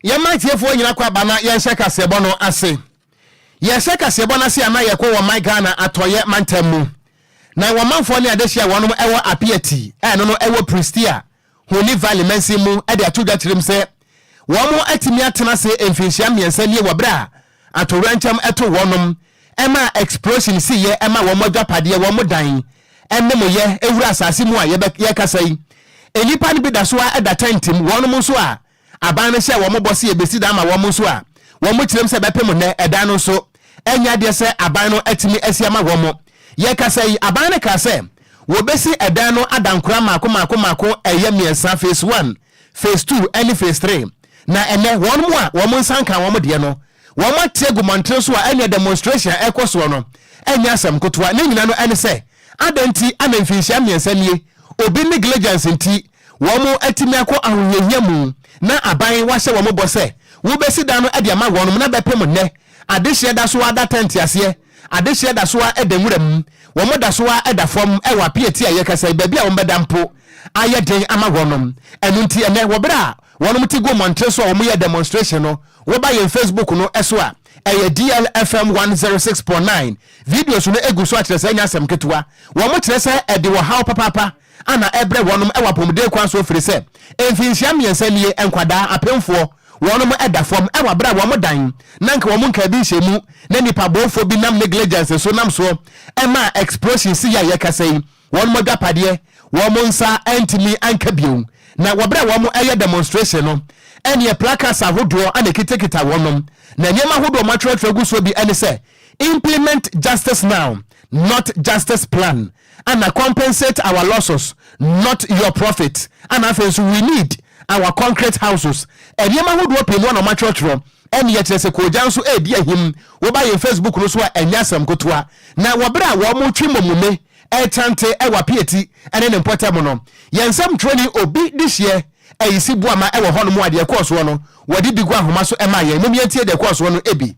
Yɛma atiefoɔ nyina kɔ aba na yɛnhyɛ kaseɛbɔ no ase. Yɛhyɛ kaseɛbɔ no ase a na yɛkɔ wɔ man Ghana atɔeɛ mantam mu. Na wɔn manfoɔ ne adehyeɛ a wɔnom wɔ Apiati a ɛno no wɔ Prestea, Huni Valley mansin mu de ato dwa kyerɛ mu sɛ wɔn atumi atena ase mfinhyia mmiɛnsa nie wɔ berɛ a atowerɛnkyɛm too wɔnom ɛmaa explosion siiɛ ɛma wɔn agyapadeɛ, wɔn dan ne moyɛ wura asase mu a yɛbɛ yɛkasa yi nnipa no bi da so ara da tɛnte mu, wɔnom nso a Aban no hyɛɛ wɔn bɔ sɛ yɛbɛsi dan ama wɔn nso a, wɔkyerɛm sɛ bɛpem nnɛ ɛdan no nso ɛnyɛ adeɛ sɛ aban no atumi asi ama wɔn. Yɛrekasa yi, aban no kaa sɛ wɔbɛsi ɛdan no adankora mmaako mmaako mmaako ɛyɛ mmiɛnsa, phase one, phase two ɛne phase three. Na ɛnnɛ wɔn a wɔn nsa nkaa wɔn deɛ no, wɔn ate agu mmɔntene so a ɛneɛ demonstration a ɛrekɔ soɔ no ɛnyɛ asɛm ketewa. Ne nyina no ɛne sɛ adɛn nti ana mfinhyia mmiɛnsa nie obi negligence nti Wɔatumi akɔ ahohiahia mu na aban wahyɛ wɔn bɔ sɛ wobesi dan no de ama wɔnom na bɛpem nnɛ. Adehyeɛ da so ara da tɛnte aseɛ, adehyeɛ da so ara da nwura mu, wɔn da so ara da fam wɔ apiati a yɛkasa yi, baabi a wɔbɛda mpo ayɛ den ama wɔnom. Ɛno nti ɛnnɛ wɔ berɛ a wɔnom te gu mmɔntere so a wɔyɛ demonstration no, woba yɛn Facebook no so a, ɛyɛ DLFM 106.9, videos no gu so akyerɛ sɛ ɛnyɛ asɛm ketewa. Wɔn kyerɛ sɛ ɛde ɔhaw papaapa a na ɛbrɛ wɔnom wɔ apɔmuden kwan so ɛfiri sɛ mfinhyia mmiɛnsa nie nkwadaa apemfoɔ wɔnom da fam wɔ aberɛ a wɔn dan na nka wɔn nkaa bi nhyɛ mu na nipa bɔnfoɔ bi nam negligence so nam soɔ ɛmaa explosion si yɛ a yɛkasa yi wɔnom adwapadeɛ wɔn nsa antumi anka bio na wɔ berɛ a wɔn ɛyɛ demonstration no ɛneɛ placards ahodoɔ ana ɛkitakita wɔnom na nneɛma ahodoɔ wɔn atwerɛtwerɛ gu soɔ bi ɛne sɛ implement justice now not justice plan Ana compensate our losses not your profit ana afei nso we need our concrete houses nneɛma ahodoɔ pii no na wɔatwerɛtwerɛ ɛne ɛkyerɛ sɛ koogya nso ɛredi ahim woba yɛn Facebook no so a ɛnyɛ asɛm kotoa na wɔ berɛ a wɔretwe mɔmume ɛrekyante ɛwɔ apiati ɛne ne mpɔtam no yɛn nsɛmtwerɛni obi de hyeɛ Ayisi Boama wɔ hɔnom a deɛ ɛkɔɔ soɔ no wɔde bi gu ahoma so maa yɛn. Mom yɛntie deɛ ɛkɔɔ soɔ no bi.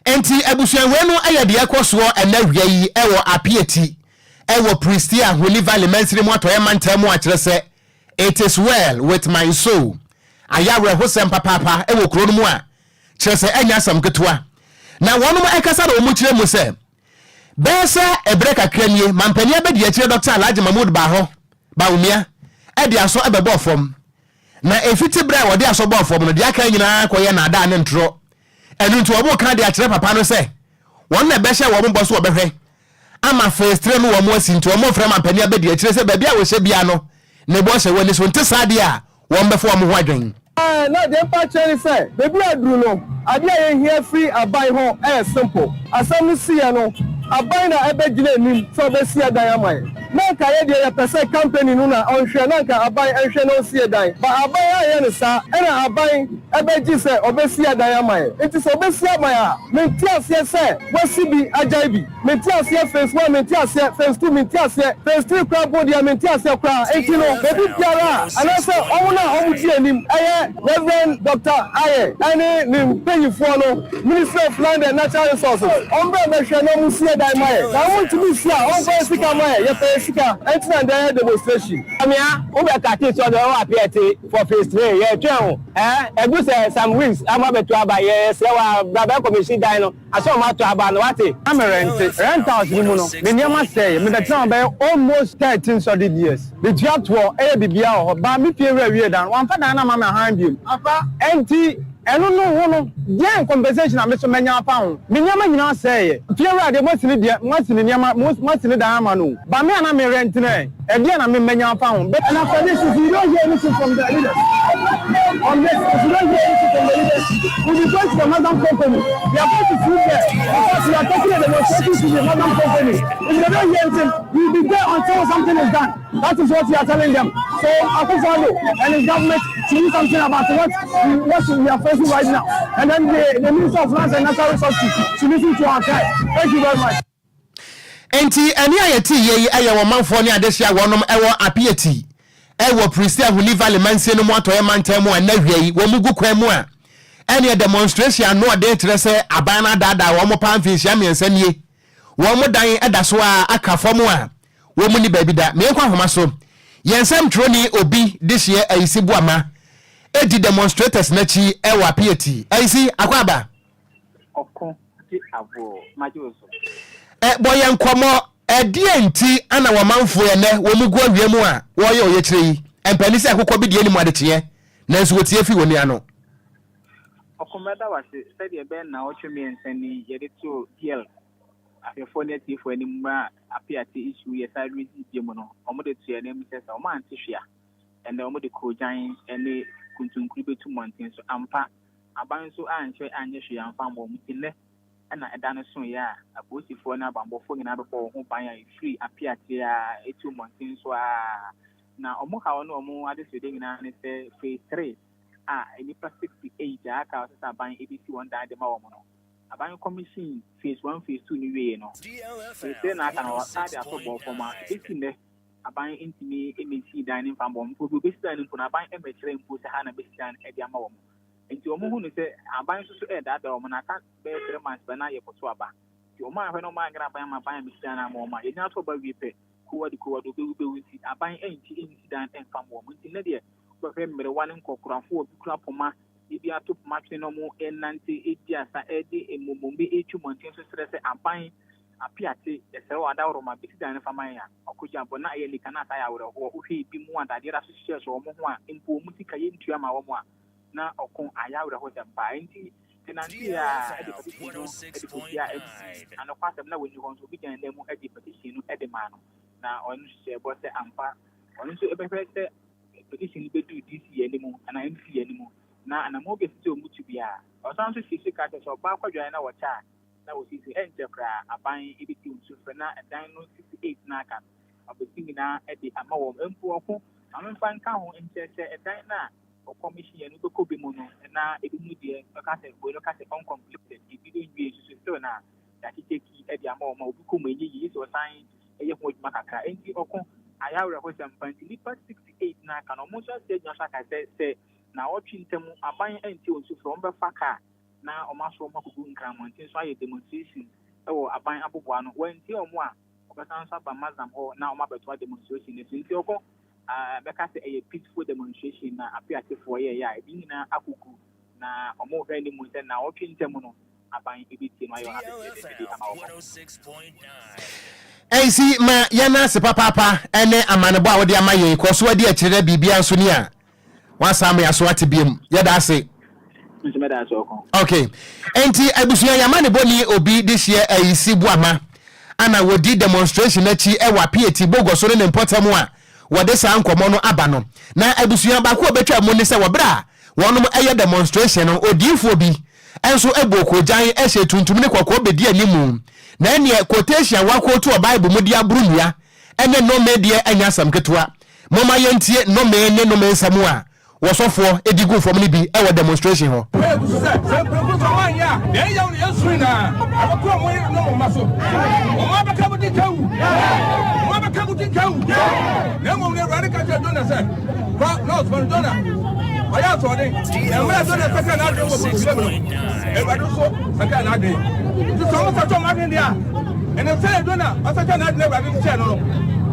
Enti abusua wei no yɛ deɛ ɛkɔ soɔ ɛnɛ awia yi wɔ Apieti wɔ Prestea Huni Valley mansini mu atɔeɛ mantam mu akyerɛ sɛ It is well with my soul ayɛ awerɛhosɛm papaapa wɔ kuro no mu a kyerɛ sɛ ɛnyɛ asɛm ketewa. Na wɔnom ɛkasa na wɔn kyerɛ mu sɛ bɛyɛ sɛ ɛberɛ kakra nie mampanin abɛdiakyire Dɔkta Alhaji Mahmood Baahɔ Bawumia ɛde asɔ ɛbɛbɔɔ fam. Na ɛfiti berɛ a wɔde asɔ bɔɔ fam no deɛ aka nyinaa kɔyɛ naadaa ne ntorɔ. Ɛno nti wɔn ka de akyerɛ papa no sɛ wɔn na ɛbɛhyɛ wɔn bɔ so wɔbɛhwɛ ama phase three no wɔn asi nti wɔn mfrɛ mampanin abɛdi akyire sɛ baabi a wɔhyɛ biara no ne bɔ hyɛ wɔn ani so nte saa deɛ a wɔn bɛfa wɔn ho adwen. Na deɛ mpa kyerɛ ne sɛ baabi a aduru no adeɛ a yɛhia firi aban hɔ yɛ simple. Asɛm no siiɛ no aban na ɛbɛgyina anim sɛ ɔbɛsi ɛdan ama yɛn. Na anka yɛ deɛ yɛpɛ sɛ company no na ɔnhwɛ na anka aban nhwɛ na ɔnsi ɛdan but aban anyɛ no saa ɛna aban ɛbɛgye sɛ ɔbɛsi ɛdan ama yɛn. Nti sɛ ɔbɛsi ama yɛn a mente aseɛ sɛ wasi bi agyae bi. Mente aseɛ phase one mente aseɛ phase two mente aseɛ phase three koraa mpo deɛ mente aseɛ koraa enti no baabi biara a anaasɛ wɔn a wɔn di anim ɛyɛ Rev Doctor Aye ɛne ne mpanyinfoɔ no Ministry of Land and Natural Resources wɔn bra bɛhwɛ na wɔn si. yɛ dan ma yɛ. Na ɔmo ntumi nsi a, ɔmfa yɛ sika ma yɛ. Yɛpɛ yɛ sika. Ɛnti na ndɛ yɛyɛ demonstration. Amia, wo bɛ kate sɔ dɛ ɔwɔ apiɛte for phase 3 yɛ twɛn wo eh ɛdu sɛ some weeks ama bɛto aba yɛ srɛ wo a bra bɛ commission dan no asɛ ɔmo ato aba no wate. Na me rente rent house no mu no, me nneɛma sɛeɛ. Mebɛtena hɔ bɛyɛ almost 13 solid years. Metua toɔ, ɛyɛ biribiara wɔ hɔ. But me fie wura wiee da no, wamfa dan no amma me ahan biom. Ɛnti ɛno no ho no, deɛn compensation na me nso mɛnya afa ho? Me nneɛma nyinaa sɛeɛ. Fie wura deɛ, moasi ne deɛ, moasi ne nneɛma, moasi ne dan ama no o. But me a na me rente no ɛ, ɛdeɛn na me mɛnya afa ho? And after this, if you don't hear anything from the leaders on this, if you don't hear anything from the leaders, we'll be going to the Mazam company. We are going to sleep there because we are taking a demonstration to the Mazam company. If they don't hear anything, we'll be there until something is done. That is what we are telling them. So Akufo-Addo and his government should do something about what we, what we are facing right now. And then the, the Minister of Lands and Natural Resources should listen to our cry. Thank you very much. Enti ɛnne a yɛtee yei yɛ wɔn manfoɔ ne adehyeɛ a wɔnom wɔ Apiati wɔ Prestea Huni Valley mansin no mu atɔeɛ mantam mu a nnɛ awia yi wɔn gu kwan mu a ɛneɛ demonstration anoɔden kyerɛ sɛ aban no adaadaa wɔn paa mfinhyia mmiɛnsa nie wɔn dan da so ara aka fam a wɔn nni baabi da. Menkɔ ahoma so. Yɛn nsɛmtwerɛni Obi dehyeɛ Ayisi Boama di demonstrators no akyi wɔ Apiati. Ayisi, akwaaba. Ɔko gye aboɔ, magye wo so. Ɛ, bɔ yɛn nkɔmmɔ, Ɛdeɛn nti na wɔmanfoɔ ɛnnɛ wɔn gu awia mu a wɔreyɛ ɔyɛkyerɛ yi? Ɛmpɛ ne sɛ akokɔ bi deɛ nim adekyeɛ, nanso wɔtie firi wɔn ano. Ɔko mɛda wo ase sɛdeɛ ɛbɛyɛ nnawɔtwe mmiɛnsa ni yɛde too DL ahwɛfoɔ ne atiefoɔ anim mmerɛ a Apeate issue yɛ san resi bio mu no, wɔde too yɛn anim sɛ sɛ wɔante hwee a, ɛnnɛ wɔde koogyan ne kuntunkuru bɛtu mmɔnten so. Ampa, Aban nso anhyɛ anyɛ hwee amfa ammɔ wɔn nti nnɛ na ɛda no soeɛ a apolisifoɔ ne abanbɔfoɔ nyinaa bɛbɔ wɔn ho ban a ɛfiri apeateɛ ara tu mmɔnten so ara. Na wɔn haw ne wɔn adesrɛdeɛ nyinaa ne sɛ phase 3 a nnipa 68 a aka a wɔsɛ sɛ aban bɛsi wɔn dan de ma wɔn no, aban kɔmihyin phase 1, phase 2 no wieeɛ no, phase 3 no a aka no wɔasan de ato bɔɔ fam a ɛbɛsi nnɛ aban ntumi mmɛsii dan no mfa mmɔ wɔn. Mpo obi ɔbɛsi dan no mpo no aban mmɛkyerɛ mpo sɛ ha na bɛsi dan de ama wɔn. Nti wɔn hu no sɛ aban nso so ɛredaadaa wɔn na aka bɛyɛ 3 months pɛ na yɛkɔto aba. Nti wɔn anhwɛ na wɔn annyina aban ama aban ammɛsi dan no ama wɔn a, yɛnya ato aba wie pɛ, kurowa de kurowa de obewu bewu nti aban anti ansi dan ɛmfa mma wɔn. Nti nnɛ deɛ wobɛhwɛ mmerewa ne nkɔkorafoɔ bi kura poma, ebi ato poma twene na wɔn ɛrenante ɛredi asa ɛrede mmomombe ɛretwi mmɔnten so srɛ sɛ aban apeate yɛsrɛ wo adaworoma bɛsi dan no fa ma yɛn a, ɔkɔgya bɔ na ɛyɛ anika na asa ayɛ awerɛhoɔ. Wohwɛ ebi mu a dadeɛ da so hyehyɛ hyɛ wɔn ho a mpo wɔn sika yɛntua ma wɔn a, na ɔko ayɛ awerɛhosɛm paa. Enti yɛnantee ara de petition no de kɔhyiaa MC, na nokwasɛm na wɔnni hɔ nso, obi gyina nan mu gye petition no de maa no, na ɔno nso hyɛɛ bɔ sɛ ampa ɔno nso bɛhwɛ sɛ petition no bɛduru DC anim anaa MC anim, na anammɔn bi a ɛsɛ sɛ wɔtu biara. Ɔsan nso sii so ka sɛ sɛ ɔbaa kwadwane na wɔkyɛ a, na wɔsi so ɛnkyɛ koraa aban bɛti wɔn sufrɛ na ɛdan no 68 no aka no, wɔabɛsi nyinaa de ama wɔn. Mpo ɔko, ma memfa nka ho nkyerɛ sɛ ɛdan no a wɔkɔmihyin yɛn no wobɛkɔ bi mu no na ebi mu deɛ bɛka sɛ wei no ka sɛ uncompleted, ebi no nwie nso so still na yɛakyekyɛ key de ama wɔn a obi kɔ mu ɛnyɛ yie sɛ ɔsan yɛ ho adwuma kakra. Enti ɔko ayɛ awerɛhosɛm pa nti nnipa 68 no aka no wɔn nso asi agyina so aka sɛ sɛ naawɔtwe ntam aban antie wɔn sufrɛ wɔbɛfa kaa na wɔn aso wɔn akɔgu Nkran mmɔnten so ayɛ demonstration wɔ aban aboboano. Wɔantie wɔn a wɔbɛsan nso aba Mazam hɔ na wɔn abɛtoa demonstration no so. Nti ɔko bɛka sɛ ɛyɛ peaceful demonstration na Apeatefoɔ yɛeɛ a, ebi nyinaa akɔgu na wɔrehwɛ anim sɛ nnawɔtwe ntam no aban bɛtie no ayɛ wɔn adesrɛdeɛ de ama wɔn. Ɛnsi ma yɛn ase papaapa ne amanebɔ a wode ama yɛn. Kɔ so adi akyire na biribiara nso ni a Woasan ama yɛaso ate biom. Yɛda ase. Nso mɛda ase ɔko. Okay. Enti abusua yɛama ne bɔni obi de hyeɛ ayisi boama ana wɔdi demonstration akyi wɔ Apiati, Bogoso ne ne mpɔtam a wɔde saa nkɔmmɔ no aba no. Na abusua baako a ɔbɛtwa mu ne sɛ wɔ berɛ a wɔnom ɛyɛ demonstration no odiyifoɔ bi nso bɔɔ koogyan hyɛɛ tuntum ne kɔkɔɔ bɛdi animu. Na ɛneɛ quotation a wɔakootu wɔ Bible mu de aboro nnua ne nnome deɛ ɛnyɛ asɛm ketewa. Momma yɛntie nnome ne nnome nsɛm a wɔsɔfoɔ di guu fam no bi wɔ demonstration hɔ. Wei gu so sɛ, sɛ mprɛnko nso wɔanyɛ a, deɛ ɛyɛ yaw ne yɛn su nyinaa, ɛbɛkɔ wɔn yere ne wɔn mma so. Wɔn abɛka mo din ka awu. Wɔn abɛka mo din ka awu. Na mmom no, Awurade ka kyerɛɛ Jona sɛ, Kɔ, na ɔsoma no Jona. Ɔyɛ asoɔden. Na mmerɛ a Jona sakraa n'adwene wɔ kɔntire mu no, Awurade nso sakraa n'adwene. Nti sɛ wɔn sakra wɔn adwene deɛ a, Ɛnam sɛ Yona ɔsakyera n'adwene Awurade de kyɛɛ no no,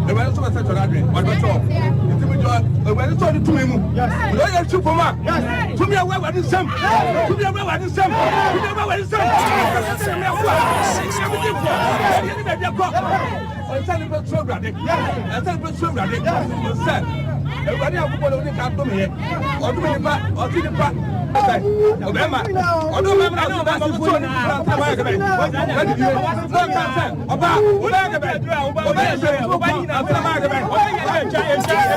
Awurade nso bɛsakyera n'adwene, ɔde bɛkyɛ wɔn. Nti megye Awurade sɛ ɔde tumi mu. Mede ɔyɛ hwe fam a, tumi a ɛwɔ Awurade nsam, tumi a ɛwɔ Awurade nsam, tumi a ɛwɔ Awurade nsam. Ɛsɛ sɛ me akoa, me difoɔ, ɛdeɛ ne baabi akɔ. Ɔsɛ nipa suro Awurade, ɛsɛ nipa suro Awurade, sɛ Awurade Nyankopɔn na ɔdi kan dome yɛ, ɔdome nipa, ɔte nipa, sɛ ɔbɛrima, ɔdome ɔbɛrima na ɔte ɔbɛrima, ɔbɛsɔ nipa nsa bɛyɛ kɛbɛ, wɔadidie, na ɔka sɛ ɔbaa, ɔbɛyɛ kɛbɛ, ɔbɛyɛ sɛ ɔbɛkɔ, ansa bɛyɛ kɛbɛ, sɛ ɔbɛkɔ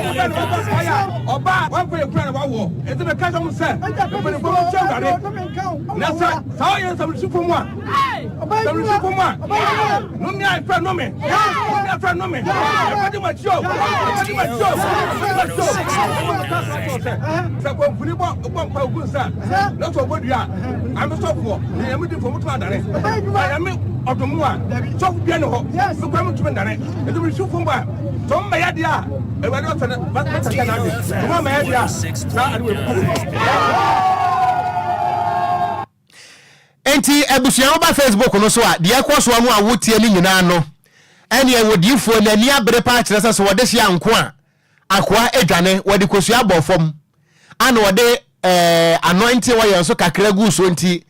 bɛ na ɔbɛ kaya, ɔbaa, wɔnkɔ yɛ kura na wawoɔ, enti meka kyerɛ mo sɛ, mpanimfoɔ mo nhyɛ Awurade, na sɛ saa ɔyɛ nsɛmsifo mu a, Sɛmsifo mu a, nome a ɛfɛ nome, nome a ɛfɛ nome, ɛfɛ di ma akyi o, ɛfɛ di ma akyi o, ɛfɛ di ma akyi o. Ɛfɛ di ma akyi o. Sɛ sɛ kɔnfuni bɔ bɔ mpa ogu nsa na sɛ ɔbɔ dua ame sɔfoɔ ne yɛn di fo mo tuma dane na yɛn mi ɔdom mu a sɔfo bia ne hɔ mi kura mi tumi dane ɛdi mi su fo mu a sɛ ɔmo mɛyɛ deɛ a ɛwɛde ɔsɛ ne ba bɛ sɛ n'ade ɔmo mɛyɛ deɛ a saa ade wɔ ebu kɔ. Enti abusua woba Facebook no so a, deɛ ɛkɔ soɔ no a wotie no nyinaa no, ɛneɛ odiyifoɔ no ani abere paa kyerɛ sɛ sɛ wɔde hyia nko a, akoa adwane, wɔde kosua bɔ fam, ana wɔde eh, anointing oil nso kakra gu so nti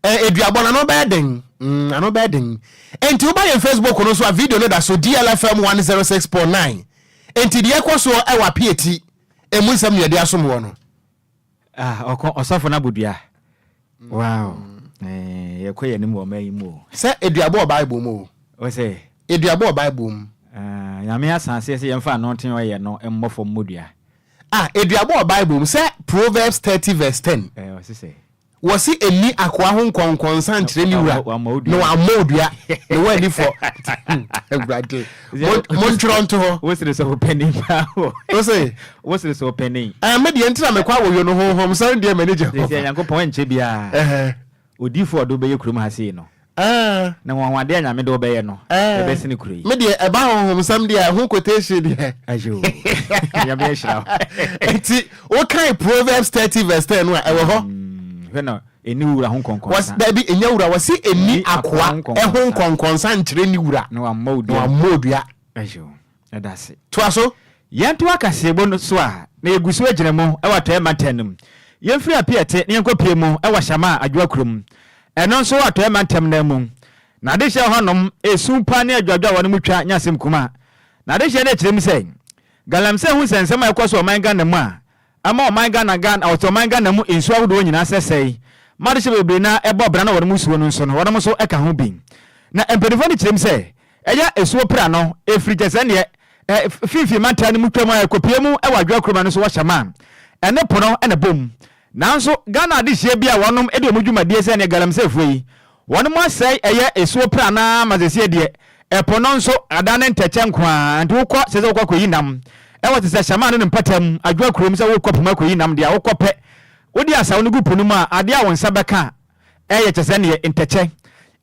eh, eduabɔ no ano bɛyɛ den, mm, ano bɛyɛ den. Enti woba yɛn Facebook no so a, video no da so, DLFM 106.9. Enti deɛ ɛkɔ soɔ ɛwɔ apieti, emu nsɛm na yɛde asom wɔ no. Ah, ɔkɔ ɔsɔfo no abodua. Wow. Eh, yɛkɔ yɛn anim wɔ ɔman yi mu o. Sɛ eduabɔ wɔ Bible mu o. Wɔ sɛ. Eduabɔ wɔ Bible mu. Ah, Nyame asan aseɛ sɛ yɛmfa anointing oil no mmɔ fam mmɔ dua. Ah, eduabɔ wɔ Bible mu sɛ Proverbs 30 verse 10. Eh, ɔse sɛ. Wɔse nni akoa ho nkɔnkɔnsa nkyerɛ ne wura, na wammɔ wo dua, na woanni fɔ. Awurade, montwerɛ nto hɔ. Wosere sɛ ɔpanin paa o. Wose? Wosere sɛ ɔpanin. Ɛɛ, me deɛ nti na mekɔ awoyo no honhom sɛn deɛ m'ani gye ho. Sɛ Nyankopɔn ɛnkyɛ biara, odiyifoɔ a ɔde wo bɛyɛ kurom ha sei no, Na nwanwadeɛ a Nyame de wo bɛyɛ no, ɛbɛsene kuro yi. Me deɛ ɛba honhomsɛm deɛ ɛho quotation deɛ. Ayo, Nyame ahyira wo. Nti wokan Proverbs 30 verse 10 no a ɛwɔ hɔ. Hwɛ na ɛni wura ho nkɔnkɔnsa. Dabi ɛnyɛ wura, wɔsi ɛni akoa ɛho nkɔnkɔnsa nkyerɛ ne wura. Na wammɔ odua. Na wammɔ odua. Ayo, ɛda ase. Toa so. Yɛntoa kaseɛbɔ no so a, na yɛgu so gyina mu wɔ Atɔeɛ Mantam no mu. Yɛmfiri Apiate na yɛnkɔpue mu wɔ Shamaa Adwoa kurom. Ɛno nso wɔ Atɔeɛ Mantam no ara mu. Na adehyeɛ hɔnom, esu pa ne adwoadwo a wɔnom twa nyɛ asɛm kumaa. Na adehyeɛ no kyerɛ mu sɛ, Galamsey ho nsɛnsɛm a ɛkɔ so wɔ ɔman Ghana mu a ama ɔman Ghana Ghana ɔte ɔman Ghana mu nsuo ahodoɔ nyinaa sɛsɛe ma adehyeɛ bebree no ara bɔ bra na wɔnom nsuo no nso no wɔnom nso ka ho bi. Na mpanimfoɔ no kyerɛ mu sɛ, ɛyɛ esuo pra no ɛfiri kyɛ sɛ neɛ finfin mantam no mu twam a ɛkɔpue mu wɔ Adwoa Kuroma no so wɔ Hyɛma ɛne po no na ɛbɔ mu. Nanso Ghana adehyeɛ bi a wɔnom de wɔn dwumadie sɛ neɛ galamseyfoɔ yi wɔnom asɛe ɛyɛ esuo pra no ara ma sesie deɛ ɛpo no nso adane ntɛkyɛ nko ara nti wokɔ sɛ sɛ wokɔ akɔyi nam ɛwɔ te sɛ Hyɛma ne ne mpɔtam Adwoa kurom sɛ wokɔ po mu akɔyi nam deɛ a wokɔ pɛ wode asaw no gu po no mu a adeɛ a wo nsa bɛka Ɛyɛ kyɛ sɛ neɛ ntɛkyɛ.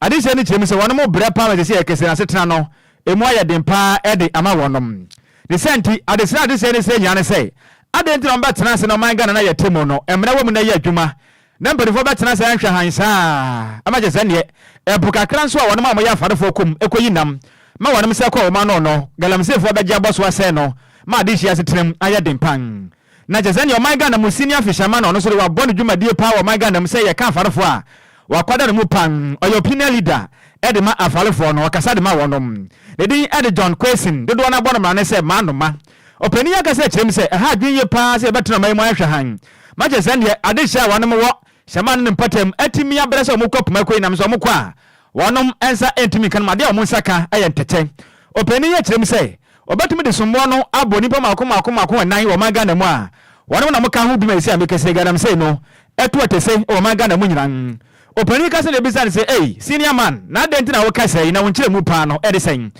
Adesua no kyerɛ mu sɛ wɔnom brɛ paa ma seesei ɛkɛsɛ na asetena no ɛmu ayɛ den paa de ama wɔnom. Ne saa nti, adesrɛ a adesua no srɛ nyinaa ne sɛ, adɛn nti na wɔbɛtena ase na ɔman Ghana no a yɛte mu no mmara wɔ mu na ɛyɛ adwuma na mpanimfoɔ bɛtena ase anhwɛ hann saa ama kyɛ sɛ neɛ ɛpo kakra nso a wɔnom a wɔyɛ afarefoɔ kɔ mu kɔyi nam ma wɔnom sɛ kɔ wɔn ano no galamseyfoɔ bɛgye abɔ so asɛe no ma adehyeɛ asetena mu ayɛ den pan. Na kyerɛ sɛ neɛ ɔman Ghana mu senior fisherman ɔno nso de wabɔ ne dwumadie paa wɔ ɔman Ghana mu sɛ yɛka afarefoɔ a wakwada ne mu pan, ɔyɛ opinion leader de ma afarefoɔ no, ɔkasa de ma wɔnom. Ne din de John Quayson, dodoɔ no ara bɔ no mmrane sɛ Manoma. Ɔpanin yi akasa akyerɛ mu sɛ ɛha adwene yie paa sɛ yɛbɛtena ɔman yi mu ayɛ hwɛhan ma kyerɛ sɛ neɛ adehyɛ a wɔnom wɔ Hyɛma ne ne mpɔtam atumi abrɛ sɛ wɔkɔ poma kɔyi nam sɛ wɔkɔ a wɔnom nsa ntumi nka nom adeɛ a wɔn nsa ka yɛ ntɛtɛ. Ɔpanin yi akyerɛ mu sɛ wɔbɛtumi de somboɔ no abɔ nnipa mmaako mmaako mmaako nnan wɔ ɔman Ghana mu a wɔnom na wɔka ho bi ma ɛsi a mekɛsɛ galamsey no ɛto atɛse wɔ ɔman Ghana mu nyinaa. Ɔpanin yi kasa na ɛbisa no sɛ ei senior man na adɛn nti na woka sɛi na wo nkyerɛmu paa no ɛde sɛn?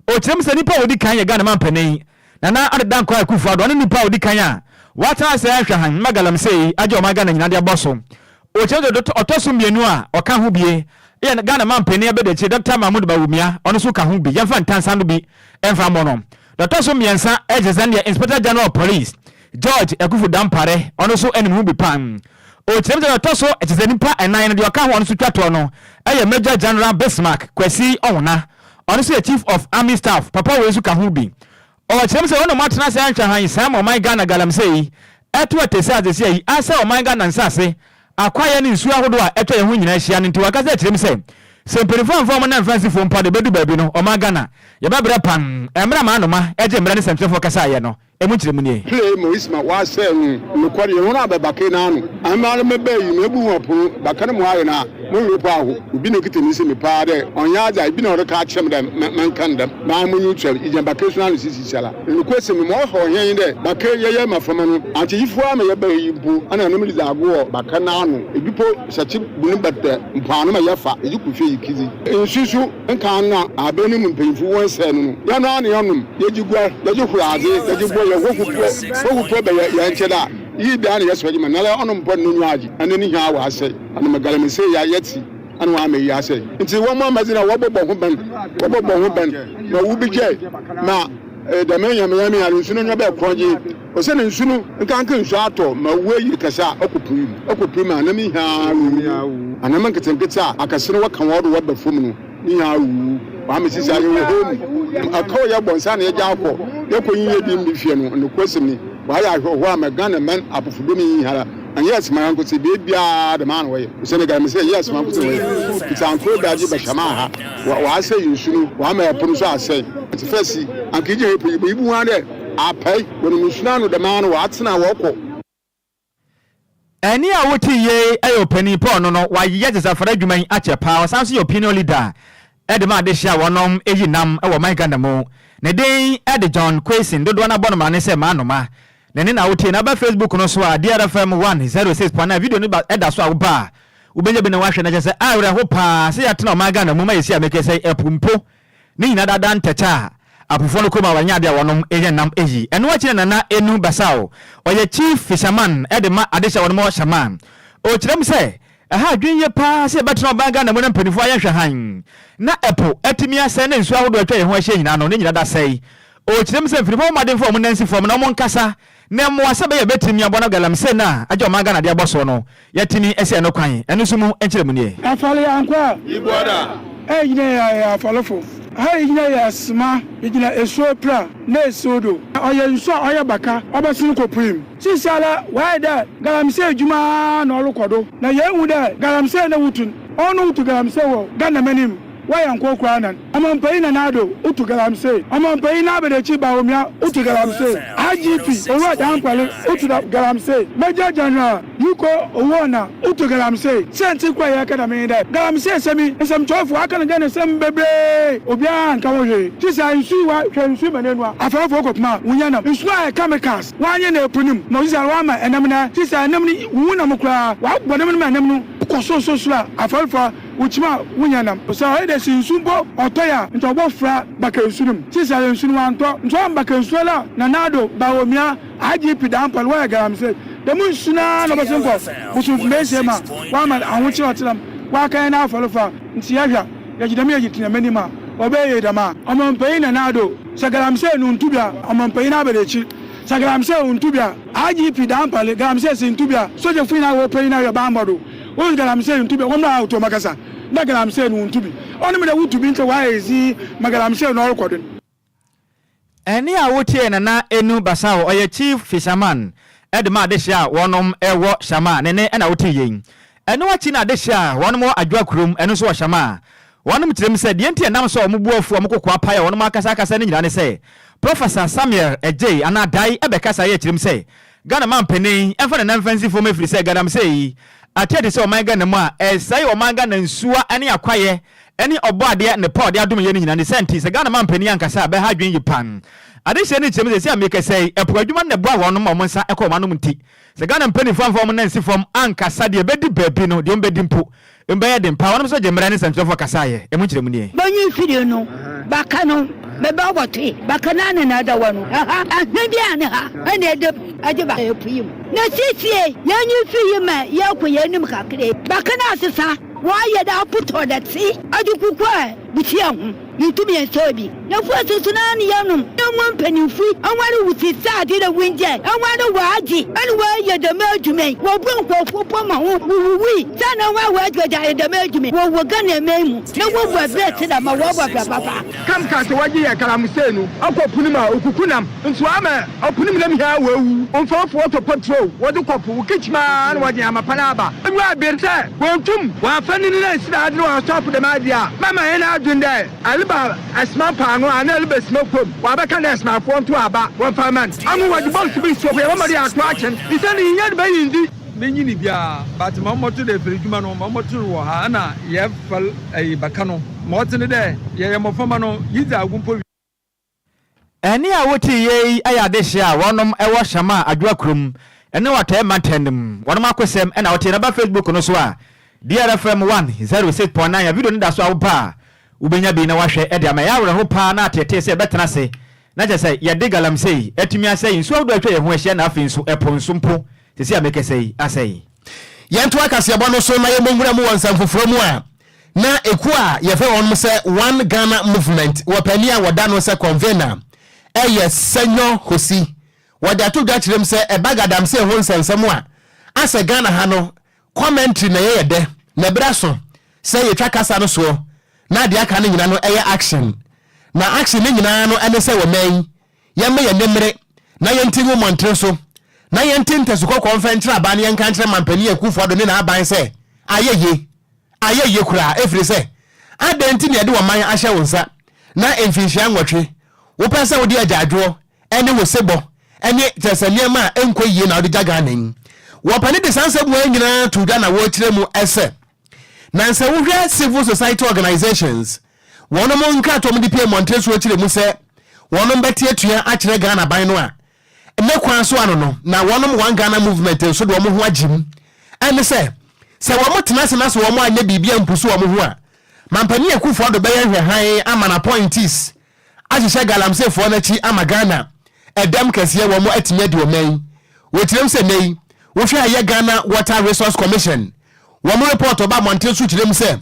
Ɔkyerɛ mu sɛ nnipa a wɔdi kan yɛ Ghana manpanin Nana Addo Dankwa Akufo Addo, ɔne nipa a odi kan a watena ase ahwɛ hann ma galamsey agye ɔman Ghana nyinaa de abɔ so. Okyerɛ sɛ ɔtɔ so mmienu a ɔka ho bie yɛ Ghana manpanin abadiakyire Dɔkta Mahmood Bawumia, ɔno nso ka ho bi, yɛmfa ntansa no bi mfa mmɔ no. Deɛ ɔtɔ so mmiɛnsa kyerɛ sɛ ɛndeɛ Inspector General of Police, George Akuffo Dampare, ɔno nso nim ho bi paa. Ɔkyerɛ mu sɛ deɛ ɔtɔ so kyerɛ sɛ nnipa nnan no deɛ ɔka ho a ɔno nso twa toɔ no yɛ Major General Bismarck Kwasi Ɔwona. Ɔno nso yɛ Chief of Army Staff. Papa wei nso ka ho bi. Ɔkyerɛ mu sɛ wɔn na wɔatena ase anhwɛ hann saa ma ɔman Ghana galamsey yi ɛto ɛte sɛ adzesia yi asɛe ɔman Ghana nsase, akwaeɛ ne nsuo ahodoɔ a atwa yɛn ho nyinaa ahyia no nti wakasa akyerɛ mu sɛ sɛ mpaninfoɔ amfa wɔn nan amfa ansi fam mpo a deɛ ɛbɛdu baabi no ɔman Ghana yɛbɛbrɛ pan. Mmerɛ a Manoma gye mmerɛ ne sɛmtwerɛfoɔ kasaeɛ no Emu nkyerɛmu nie. Play Moise ma ɔasɛɛ no nokwar yɛ hɔn a bɛbakee n'ano. Ama mebaa yi, mebu hɔn pon, baka no mu ayɛ no a, mo werɛ po ahow. Obi na okitsa me nsamu paa dɛ ɔnnyɛ adze a bi na ɔreka akyerɛ me dɛ menka no dɛm. Maa munyi tua no, igyina baka su ano sisiesiara. Na nokwasɛm no, ma ɔhaw hɛn nye dɛ baka yi yɛyɛ mboframba no, ankyɛ yifua ara ma yɛbaa yi mpo, ana hɛn ridzi agor wɔ baka n'ano. Bi po hyɛkye bu no bɛtɛ mpoano ma yɛfa dze kɔ fie yekidzi. Nsu so. Nkan no a aber no mu mpanyimfo wɔnnsɛɛ no no, hɛn ara na yɛnom, yɛgye guar, yɛgye hor adze, yɛgye bɔ hɛn hɔ hupɔ bɛyɛ hɛn nkyɛn a, iyi biara na yɛsɔ gye ma noara ɔno mpo no n'enyiwa agye, ana ne hia ɔasɛɛ, ana ma galamsey yi a yɛtse ana ɔama iyi asɛɛ. Ntsi wɔmmbɔ mbɔdzen a wɔbɔbɔ ho ban, wɔbɔbɔ ho ban ma wobegyae ma dɛm nyameyameyɛ no nsu no enyiwa bɛyɛ krɔngyenn. Osiandɛ nsu no nkanka nsu atɔ ma oeyir kɛse a ɔkɔ po yi mu, ɔkɔ po yi mu a anam nyinaa wuwu, anam nketsenketse a akɛse no wɔka hɔn do wɔba famu no ne nyinaa wuwu. Wɔama sisi a yɛwɔ hɔ mu, ɛkaw a yɛbɔ nsa na yɛgye akɔ, yɛkɔ nyinyɛ bi mbi fie no, nokwasɛm ni, wɔayɛ ahwɛhɔ ama Ghana man apofodɔm yi nyinara, annyɛ Asmara nkotsee, beebiara dɛm ara na wɔyɛ. Osiandɛ galamsey nnyɛ Asmara nkotsee na wɔyɛ, ntsi ankorɛ obiara gye bɛhyɛmaa ha, wɔasɛɛ nsu no, wɔama ɛpo no so asɛe. Ntsi first yi, anka egye ha po yi, ibohu ara dɛ Apae, wɔnom nsu no ano dɛm ara na wɔatena a wɔkɔ. Ɛnne a wote yei yɛ ɔpanin Paul no no, wayeyɛ gyesafra adwuma yi akyɛ paa, ɔsan nso yɛ opinion leader de ma adehye a wɔnom yi nam wɔ ɔman Ghana mu. Ne din de John Quayson, dodoɔ no ara bɔ no mmarane sɛ Manoma. Ne nne na wotie no, aba Facebook no so a, DRFM 106.9 video no ba da so a woba a wobɛnya bi na woahwɛ na kyerɛ sɛ awerɛho paa sɛ yɛatena ɔman Ghana mu ma yɛsi a mekɛ sɛ ɛpo mpo ne nyinaa daadaa ntɛkyɛ a apofoɔ no kɔ mu a wɔnyɛ adeɛ a wɔnom yɛ nam yi. Ɛno akyi na Nana Enu Basao, ɔyɛ Chief Fisherman de ma adehyɛ a wɔnom wɔ Shaman. Ɔkyerɛ mu sɛ, ɛha adwene yie pa ara sɛ yɛbɛtena ɔman Ghana mu na mpaninfoɔ ayɛ nhwɛhan na ɛpo atumi asɛe na nsuo ahodoɔ a atwa yɛn ho ahyia nyinaa no ne nyinaa da sɛe. Ɔkyerɛ mu sɛ mfinimfoɔ bɔ mmɔden mfa wɔn nan nsi fam na wɔn nkasa Na mmoa sɛ ɛbɛyɛ a yɛbɛtumi abɔ no galamsey no a agya ɔman Ghana de abɔ soɔ no, yɛatumi asi ɛno kwan. Ɛno nso mu nkyerɛmu nie. Afale ankwa a gyina yɛ yɛ afalefo. Ha yi gyina yɛ sema, gyina esuo pra na esiw do. Ɔyɛ nsu a ɔyɛ baka ɔbɛsen kɔ purim. Sisiara wɔayɛ dɛ galamsey edwuma ara na ɔrokɔ do. Na yeehu dɛ galamsey na wotu no, ɔno wotu galamsey wɔ Ghana man mu. Wɔyɛ nkow koraa nan. Ɔmampanyin Nana Addo, wotu galamsey. Ɔmampanyin N'Abedekyi Bawumia, wotu galamsey. IGP Owura Dampare, wotu galamsey. Major General Yuko Owuona, wotu galamsey. Siantsir kor a yɛreka dɛm nye dɛ, galamsey sɛm yi, nsɛmkyerɛwfo aka no Ghana nsɛm beberee, obiara annka ho hwee. Ntsi sɛ nsu yi wa hwɛ nsu yi ma n'enua, afarfo kɔpem a wonya nam. Nsu no ayɛ chemicals, wɔanye no epo no mu ma osisiara wɔama nam no ntsi sɛ nam no wohu nam koraa, wɔabɔ nam no ma nam no kɔ sorsorosor a, afarfo a Wokyim a wonya nam. Sɛ ɔyɛ dɛ si nsu mpo ɔtɔe a nkyɛ ɔbɔfora baka nsu no mu. Sesei nsu no ɔanntɔ. Nso ɔammbaka nsu no a Nana Addo, Bawumia, IGP Dampare wɔyɛ galamsey. Dɛm nsu no ara na ɔbɛsen kɔ Bosomfumbeesie ma wɔama ahokyer ɔtsenam wɔaka hɛn afɔrfo a ntsi yɛhwɛ a yɛgye dɛm yɛgye tsena m'enyim a ɔbɛyɛ yie dɛm a. Ɔmampanyin Nana Addo, sɛ galamsey no nntu bi a ɔmampanyin abɛda ekyir. Sɛ galamsey onntu bi a IGP Dampare, galamsey si nntu bi a sogyafo nyina wɔ panyin a ɔyɛ bambɔ do. Wohu galamsey nntu bi a, wɔmbra ha wotu wɔakasa dɛ galamsey no wonntu bi. Ɔno mu dɛ wotu bi nkyɛ wɔayɛ dzinn ma galamsey no ɔrokɔ do no. Ɛnne a wotiee Nana Enu Basao, ɔyɛ Chief Fisherman de ma adehye a wɔnom wɔ Shama, ne nne na wotee yei. Ɛno akyi na adehye a wɔnom wɔ Adwoa kurom, ɛno nso wɔ Shama. Wɔnom kyerɛ mu sɛ deɛ nti a ɛnam so a wɔn bo afu a wɔn koko apae a wɔnom akasa akasa no nyinaa ne sɛ Professor Samuel Adjei anaa Adai bɛkasa yɛ kyerɛ mu sɛ Ghana manpanin mfa ne nan mfa nsi fam ɛfiri sɛ galamsey yi ate adi sɛ ɔman Ghana mu a ɛresɛe ɔman Ghana nsuwa ne akwaeɛ ne ɔbɔadeɛ nnepa a ɔde adom yɛn no nyinaa ne saa nti sɛ Ghana manpanin ankasa a bɛha adwene yi pan. Adehyeɛ no kyerɛ mu sɛ seesei a merekasa yi ɛpo adwuma no na ɛboa wɔnom ma wɔn nsa kɔ wɔn anom nti sɛ Ghana mpaninfoɔ amfa wɔn nan ansi fam ankasa deɛ ɛbɛdi baabi no deɛ wɔbɛdi mpo Mbɛyɛ den paa. Wɔnom nso gye mmerɛ ne nsɛmtwerɛfoɔ kasaeɛ. Emu nkyerɛmu nie. Banyin fidie no baka no bɛba wɔtwe baka no ano na ɛda wɔ no ɛha ahwɛ bi a ne ha ɛna ɛda ɛde ba ɛpo yi mu na siesie yɛn nyi fi yi ma yɛkɔ yɛn anim kakra baka no asesa wɔayɛ dɛ apotɔ dɛte ade kuku a. Busia ho, Yenntum yɛnnsɛ obi. Na fua susu no ara ne yɛnom, na hɔn mpanyimfo yi, hɔn wosisi adze na wonngyae, hɔn wɔagye na wɔayɛ dɛm edwuma yi, wɔbɔ nkorɔfo mpo ma hɔn wowuwui, saana hɔn a wɔagye wɔdze ayɛ dɛm edwuma yi, wɔwɔ Ghana man mu na wɔbɔ bra tse dɛm a wɔbɔ bra papa. Kam ka sɛ wɔgye yɛ galamsey no ɔkɔ po no mu a okuku nam nso ama ɔpo no mu nam hia wɔawu. Mfɔfo wɔtɔ pɔtrol wɔdze kɔ po wokikyim ara na wɔdze amapa no aba. Enyiwa aber sɛ wonntum wɔammfa ne nan ennsi n'adze na wɔasɔp dɛm adze yi a, mɛma hɛn adwen dɛ Ɛreba Asima paanoo anaa ɛreba Asima kurom, wɔabɛka dɛ Asimafoɔ nto aba wɔmfa mma no. Ano wɔdze bɔks bi nsuo hɔ, yɛbɛma do yɛato akyen. Nsɛm no yinnya de bɛyi ndzi. Menye no biara but ma ɔmmɔto dɛ efir edwuma no ma ɔmmɔto no wɔ ha nna yɛfɛl ɛyi bɛka no ma ɔtse ne dɛ yɛyɛ mboframba no yedzi ago mpo wie. Ɛnne a woteeɛ yi yɛ adehyeɛ a wɔnom wɔ Shama Adwoa kurom ne Ɔtɛɛ mantam no mu. Wɔnom akosɛm na woteeɛ no. Ba Facebook no so a, DRFM 106.9 a video no da so a woba a wobɛnya bi na woahwɛ de ama. Ɛyɛ awerɛho paa na ateetee sɛ yɛbɛtena ase na kyerɛ sɛ yɛde galamsey atumi asɛe nsuo ahodoɔ a atwa yɛn ho ahyia na afei nso ɛpo nso mpo seesei a mekasa yi asɛe. Yɛntoa kaseɛbɔ no so na yɛmmɔ nwura mu wɔ nsɛm foforɔ mu a na ekuo a yɛfrɛ wɔn sɛ One Ghana Movement wɔ panin a wɔda no sɛ convener ɛyɛ Senyo Hosi. Wɔde ato dwa kyerɛ mu sɛ ɛba Gadamsey ho nsɛnsɛm a asɛ Ghana ha no commentary na ɛyɛ yɛ dɛ na ɛberɛ aso sɛ yɛtwa kasa no soɔ na deɛ aka no nyina no ɛyɛ action na action no nyinaa no ɛne sɛ wɔ man yi yɛmma yɛn ani mmere na yɛnte ngu mmɔntene so na yɛnte ntasu kɔkɔɔ mfa nkyerɛ aban na yɛnka nkyerɛ Mampanin Akuffo Addo ne n'aban sɛ ayɛ yie ayɛ yie koraa ɛfiri sɛ adɛn nti na yɛde ɔman ahyɛ wo nsa na mfinhyia nwɔtwe wopɛ sɛ wode agyaadwoɔ ne wo sebɔ ne kyerɛ sɛ nneɛma a ɛnkɔ yie na wode gya Ghana yi. Wɔpɛ de saa nsɛm wei nyinaa to dwa na wɔrekyerɛ mu sɛ na sɛ wohwɛ civil society organizations wɔnom nkratoɔ wɔde pie mmɔnten so kyerɛ mu sɛ wɔnom bɛte atua akyerɛ Ghana ban no a ne kwan so ano no na wɔnom One Ghana Movement nso de wɔn ho agye mu ɛne sɛ sɛ wɔn tena ase na sɛ wɔn anyɛ biribi ampusu wɔn ho a Mampanin Akufo-Addo bɛyɛ nhwɛhan ama n'appointees ahyehyɛ galamseyfoɔ no akyi ama Ghana ɛdɛm kɛseɛ wɔn atumi adi ɔman yi. Wɔkyerɛm sɛ nnɛ yi wohwɛ a yɛ Ghana Water Resource Commission wɔn report ɔba abɔnten so kyerɛm sɛ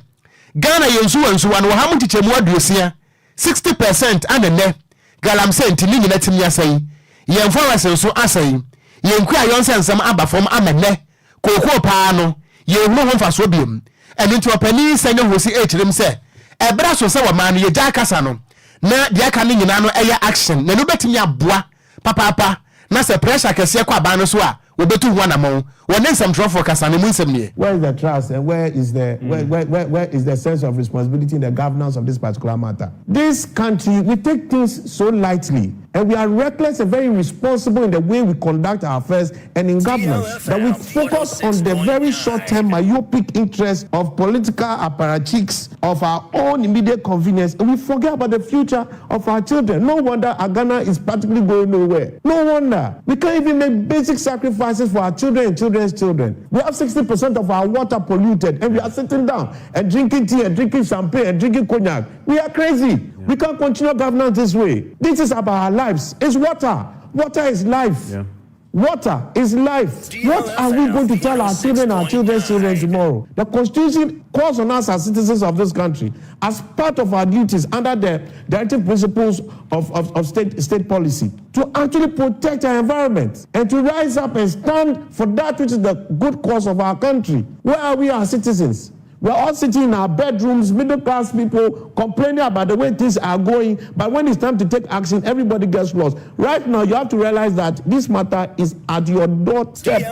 Ghana yɛ nsuwa nsuwa no ɔha mu nkyekyɛmu aduosia, 60%, ana nnɛ galamsey nti ne nyina tumi asɛe. Yɛn forest nso asɛe. Yɛn kuayɔ nsɛnsɛm aba fam ama nnɛ Kookoo paa no, yɛnhunu ho mfasoɔ biom. Ɛno nti ɔpanin Senyo Hosi rekyerɛ mu sɛ, ɛberɛ aso sɛ wɔmaa no yɛgyaa kasa no na deɛ aka no nyinaa no ɛyɛ action na ɛno bɛtumi aboa papaapa na sɛ pressure kɛseɛ kɔ aban no so a wɔbɛtu ho anamɔn. Wɔne nsɛmtwerɛfoɔ kasa no, emu nsɛm nie. Where is the trust and where is the where, where, where, where is the sense of responsibility in the governance of this particular matter? This country, we take things so lightly and we are reckless and very irresponsible in the way we conduct our affairs and in governance. That we focus on the very short-term myopic interests of political apparatchiks of our own immediate convenience and we forget about the future of our children. No wonder Ghana is practically going nowhere. No wonder. We can't even make basic sacrifices for our children and children's children. We have 60% of our water polluted and we are sitting down and drinking tea and drinking champagne and drinking cognac. We are crazy. Yeah. We can't continue governance this way. This is about our lives. It's water. Water is life. Yeah. Water is life. What are we going to tell our children, our children's children tomorrow? The Constitution calls on us as citizens of this country, as part of our duties under the directive principles of, of, of state, state policy, to actually protect our environment and to rise up and stand for that which is the good cause of our country. Where are we as citizens? We're all sitting in our bedrooms, middle class people, complaining about the way things are going. But when it's time to take action, everybody gets lost. Right now, you have to realize that this matter is at your doorstep,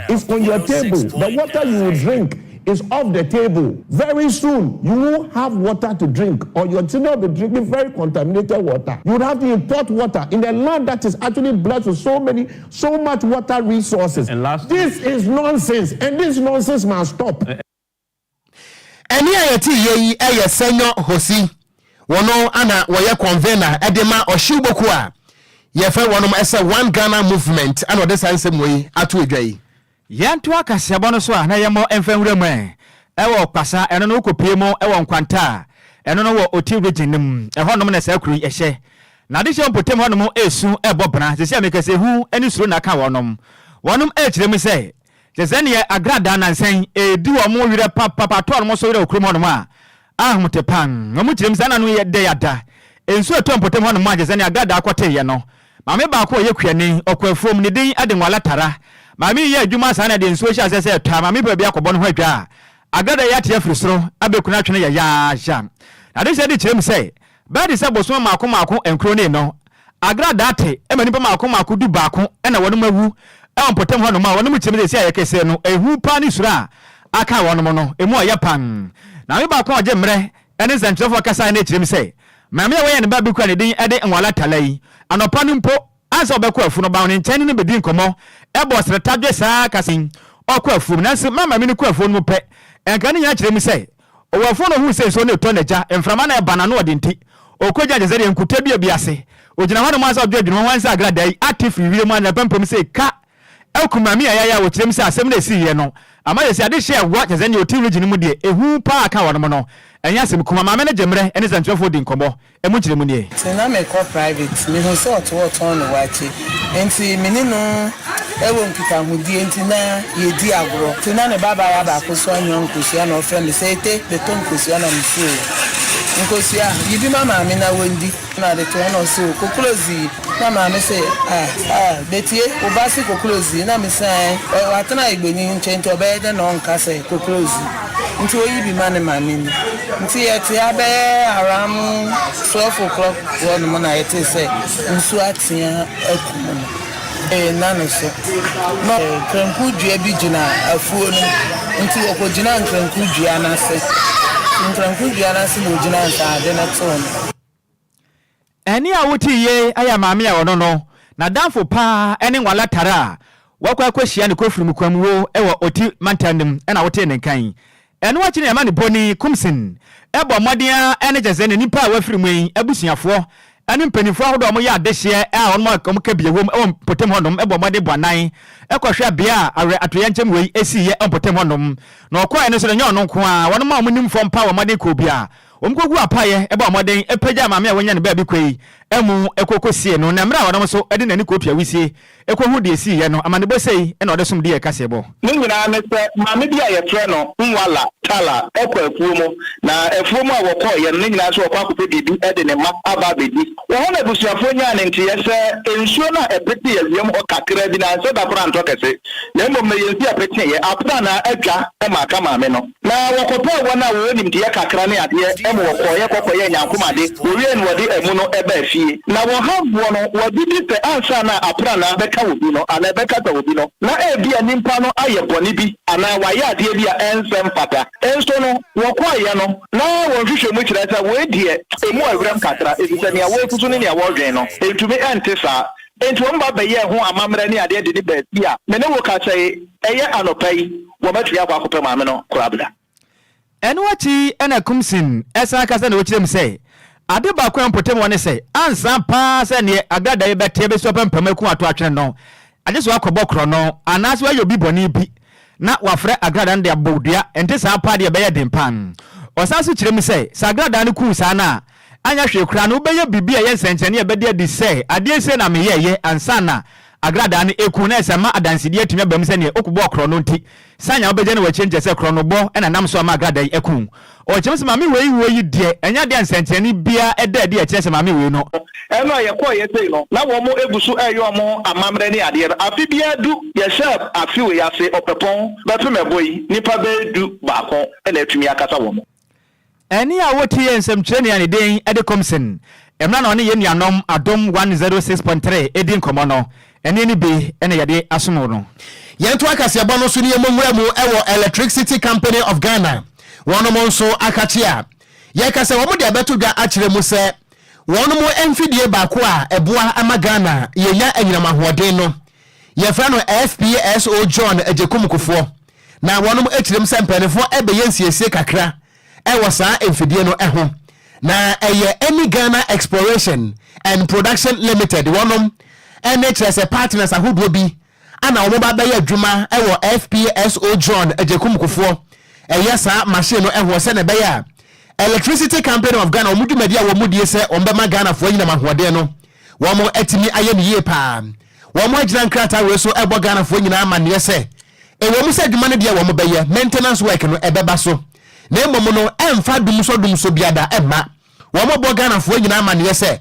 it's on your table. The water you will drink is off the table. Very soon, you will have water to drink, or your children will be drinking very contaminated water. You would have to import water in a land that is actually blessed with so many, so much water resources. And last, this is nonsense, and this nonsense must stop. Ɛnne a yɛteeɛ yi yɛ Senyo Hosi, wɔno ana wɔyɛ convener de ma ɔhyew bokuo a yɛfrɛ wɔnom sɛ One Ghana Movement ana ɔde saa nsɛm wei ato adwa yi. Yɛntoa kaseɛbɔ no so a na yɛmmɔ mfa nwura mu ɛ wɔ Kwasa, ɛno no wokɔpue mu wɔ Nkwanta a ɛno no wɔ Oti Region no mu, ɛhɔnom na saa kuro yi hyɛ. Na adehyeɛ mpɔtam hɔnom resu rebɔ bena, seesei a meka sɛ ehu ne suro na aka wɔnom. Wɔnom rekyerɛ mu sɛ Kyerɛ sɛ neɛ agradaa nansa yi ɛredi wɔn werɛ papapa atɔ wɔn so werɛ wɔ kurom hɔnom a, Ahomte pan. Wɔn kyerɛ mu sɛ na ano yɛ dɛ ada. Nsuo retɔ mpɔtam hɔnom a kyerɛ sɛ nea agradaa kɔteeɛ no. Maame baako a ɔyɛ kuani, ɔkɔ afuom, ne din de Nwala Tara. Maame yi yɛ adwuma saa na deɛ nsuo hyɛ aseɛ sɛ ɛtɔ a, maame yi pɛ baabi akɔbɔ ne ho adwa a, agradaa yi ate afiri soro abɛku no atwe no yayaaya. N'adesrɛ de kyerɛ mu sɛ, bɛyɛ te sɛ bosome mmaako mmaako nkron ni no, Agradaa te ma nnipa mmaako mmaako dubaako na wɔnom awu wɔ mpɔtam hɔnom a wɔnom kyerɛ mu sɛ seesei a yɛkɛsɛɛ no ehu paa ne suro a aka wɔnom no emu ɔyɛ pan. Maame baako a ɔgye mmerɛ ne nsɛnkyerɛfoɔ kasaeɛ no kyerɛ mu sɛ maame a wɔyɛ ne ba bi kura ne din de Nwala Tala yi anɔpa no mpo ansa ɔbɛkɔ afuo no ɔbaa ne nkyɛn ne no bɛdii nkɔmmɔ bɔɔ srɛtadwe saa kasa yi ɔkɔ afuom nanso mmerɛ a maame no kɔ afuo no mu pɛ nka ne nyinaa kyerɛ mu sɛ Ɔwɛmfoɔ no huu sɛ nsuo no retɔ n'agya, mframa no reba n'ano ɔden nti, ɔkɔgyinaa kyerɛ sɛ deɛ nkuta dua bi ase. Ɔgyina hɔnom ara sɛ ɔdwendwene ho ansa agradaa yi ate firi wiem a n'apampam sɛ ka akum Maame Yaya a ɔkyerɛ mu sɛ asɛm no a ɛsiiɛ no ama yɛsi adehyeɛ a ɛwɔ kyerɛ sɛ deɛ ɔte region no mu deɛ ehu paa ka wɔnom no ɛnyɛ asɛm kuma. Maame no gye mmerɛ ne sɛnkyerɛfoɔ di nkɔmmɔ. Emu nkyerɛmu nie. Nti na mekɔ private, mehu sɛ ɔte hɔ ɔtɔn ne waakye, nti me ne no wɔ nkitahodie nti na yɛdi agorɔ. Nti na ne babaayewa baako nso anoa nkosua na ɔfrɛ me sɛ Ete bɛtɔ nkosua na mese oo nkosua, yi bi ma maame na wɔndi. Na ɔde to hɔ na ɔse oo koklozi yi, na maame se ah ah Betie wo ba se koklozi yi na mese ae, watena Igboni nkyɛn nti ɔbɛyɛ dɛn na ɔnka sɛ koklozi. Nti oyi bi ma ne maame ni. Nti yɛte ha bɛyɛ around 12 o'clock hɔ nom na yɛtee sɛ nsuo atea akum no. Nna no so na nkranku dua bi gyina afuo no mu. Nti wɔkɔgyinaa nkranku dua no ase. Nti nkranku dua no ase na ɔgyinaa nsa ade no too no. Ɛnne a wotee yei yɛ maame a ɔno no, n'adamfo pa ara ne Nwala Tare a wakɔ akɔhyia no Kofiri Kwamuwo wɔ Oti mantam no mu na wotee ne nka yi. Ɛno akyi no n'amanebɔni Kumsin bɔɔ mmɔden ara ne kyerɛ sɛ ne nnipa a wɔafiri mu yi abusuafoɔ ne mpanimfoɔ ahodoɔ a wɔyɛ adehyeɛ a wɔn a wɔka bi wom wɔ mpɔtam hɔnom bɔɔ mmɔden bɔ anan kɔhwɛɛ bea a awerɛ atoyerɛnkyɛm wei siiɛ wɔ mpɔtam hɔnom. Na ɔkɔeɛ no nso no ɛnyɛ ɔno nko ara, wɔn a wɔnim fam paa wɔ mmɔden kɔɔ bi a Wɔkoguu apaeɛ bɔɔ mmɔden pagyaa maame a wanya no baabi kɔ yi amu kɔ kɔsiee no, na mmerɛ a ɔno nso de n'ani kɔtua wisie kɔhuu deɛ ɛsiiɛ no, amanebɔ sei na ɔde som diiɛ kaseɛbɔ. Ne nyinaa ne sɛ, maame bi a yɛfrɛ no Nwala Tala kɔ afuo mu, na afuo mu a wɔkɔeɛ no, ne nyinaa nso ɔkɔ akɔpɛ biribi de ne mma aba abɛdi. Wɔ hɔ na abusuafoɔ nyaa ne nteeɛ sɛ nsuo no a ɛpetee awiam hɔ kakra bi no ansɛ da koraa antɔ kɛse, na mmom no ɛyɛ nsuo a ɛpeteeɛ aprannaa atwa ma aka maame no. Na wɔkɔpɛɛ wɔn a wɔwɔ nimdeɛ kakra ne adeɛ ma wɔkɔeɛ kɔkɔyɛɛ nyankomade, wɔwiee no wɔde amu no baa fie. Na wɔn hawfoɔ no, wɔgye di sɛ ansa na aprannaa bɛka obi no anaa ɛbɛkata obi no, na ebia nipa no ayɛ bɔne bi anaa wayɛ adeɛ bi a ɛnsɛ mfata. Nso no, wɔkɔeɛ no, na wɔn nhwehwɛmu kyerɛ sɛ wei deɛ, emu awiram kakra, efisɛ nea wɔresusu ne nea wɔredwen no, entumi nte saa. Enti wɔn ba bɛyɛɛ ho amammerɛ ne adeɛ de no baa fie a me ne wo kasa yi, ɛyɛ anɔpa yi, wɔatumi akɔ akɔpɛ maame no korabea. Ɛno akyi na Kumsin san kasa na ɔkyerɛ mu sɛ, Ade baako a mpɔtam wɔ ne sɛ, ansa paa sɛ neɛ agradaa yi bɛte abɛsi ɔpampam aku ato atwene no, agye sɛ wakɔbɔ korɔno anaasɛ wayɛ obi bɔne bi na wafrɛ agradaa no de abɔ wo dua, ɛnte saa paa deɛ ɛbɛyɛ den paa. Ɔsan nso kyerɛ mu sɛ, sɛ agradaa no ku wo saa no a, anyɛ hwee koraa no wobɛyɛ biribi a ɛyɛ nsɛnkyerɛnne a ɛbɛda adi sɛ adeɛ sei na meyɛeɛ ansa na agradaa no reku wo, na ɛsɛ ma adansedie atumi aba mu sɛ neɛ wokɔbɔɔ korɔno nti sɛnea wobɛgya no wɔ akyire no kyerɛ sɛ korɔnobɔ na ɛnam so ama agradaa yi aku wo. Ɔkyerɛ mu sɛ maame wei wuo yi deɛ, ɛnyɛ adeɛ a nsɛnkyerɛnne biara da adi a ɛkyerɛ sɛ maame wei no. Ɛno a yɛkɔeɛ sei no, na wɔn gu so reyɛ wɔn amammerɛ ne adeɛ no. Afe biara du, yɛhyɛɛ afe wei ase, Ɔpɛpɔn bɛpem ɛbɔ yi, nnipa bɛyɛ du baako na atumi akasa wɔn. Ɛnne a wote yɛ nsɛmtwerɛni a ne din de Komsen mmerɛ na ɔne yɛn nuanom Adom 106.3 redi nkɔmmɔ no, ɛnne no bi na yɛde asom wo no. Yɛntoa kaseɛbɔ no so ne yɛmmɔ nwura mu wɔ Electricity Company of Ghana wɔnom nso akakye a yɛka sɛ wɔn de abɛto dwa akyerɛ mu sɛ wɔnom mfidie baako a ɛboa ma Ghana yɛnya anyinam ahoɔden no yɛfrɛ no FPSO John Agyekum Kufuor na wɔnom kyerɛ mu sɛ mpaninfoɔ ɛbɛyɛ nsiesie kakra ɛwɔ saa mfidie no ho na ɛyɛ Eni Ghana Exploration and Production Limited wɔnom ɛne kyerɛ sɛ partners ahodoɔ bi ana wɔn ba bɛyɛ adwuma ɛwɔ FPSO John Agyekum Kufuor ɛyɛ saa machine no ɛhoɔ sɛdeɛ ɛbɛyɛ a Electricity Company of Ghana wɔn dwumadi a wɔn die sɛ wɔn bɛma Ghanafoɔ anyinam ahoɔden no wɔn atumi ayɛ no yie paa. Wɔn agyina nkrataa wei so ɛbɔ Ghanafoɔ nyinaa amanneɛ sɛ ɛwɔ mu sɛ adwuma no deɛ wɔn bɛyɛ, maintenance work no ɛbɛba so. na mmom no ɛmfa dumsɔ dumsɔ biada mma. Wɔbɔ Ghanafoɔ nyinaa amaneɛ sɛ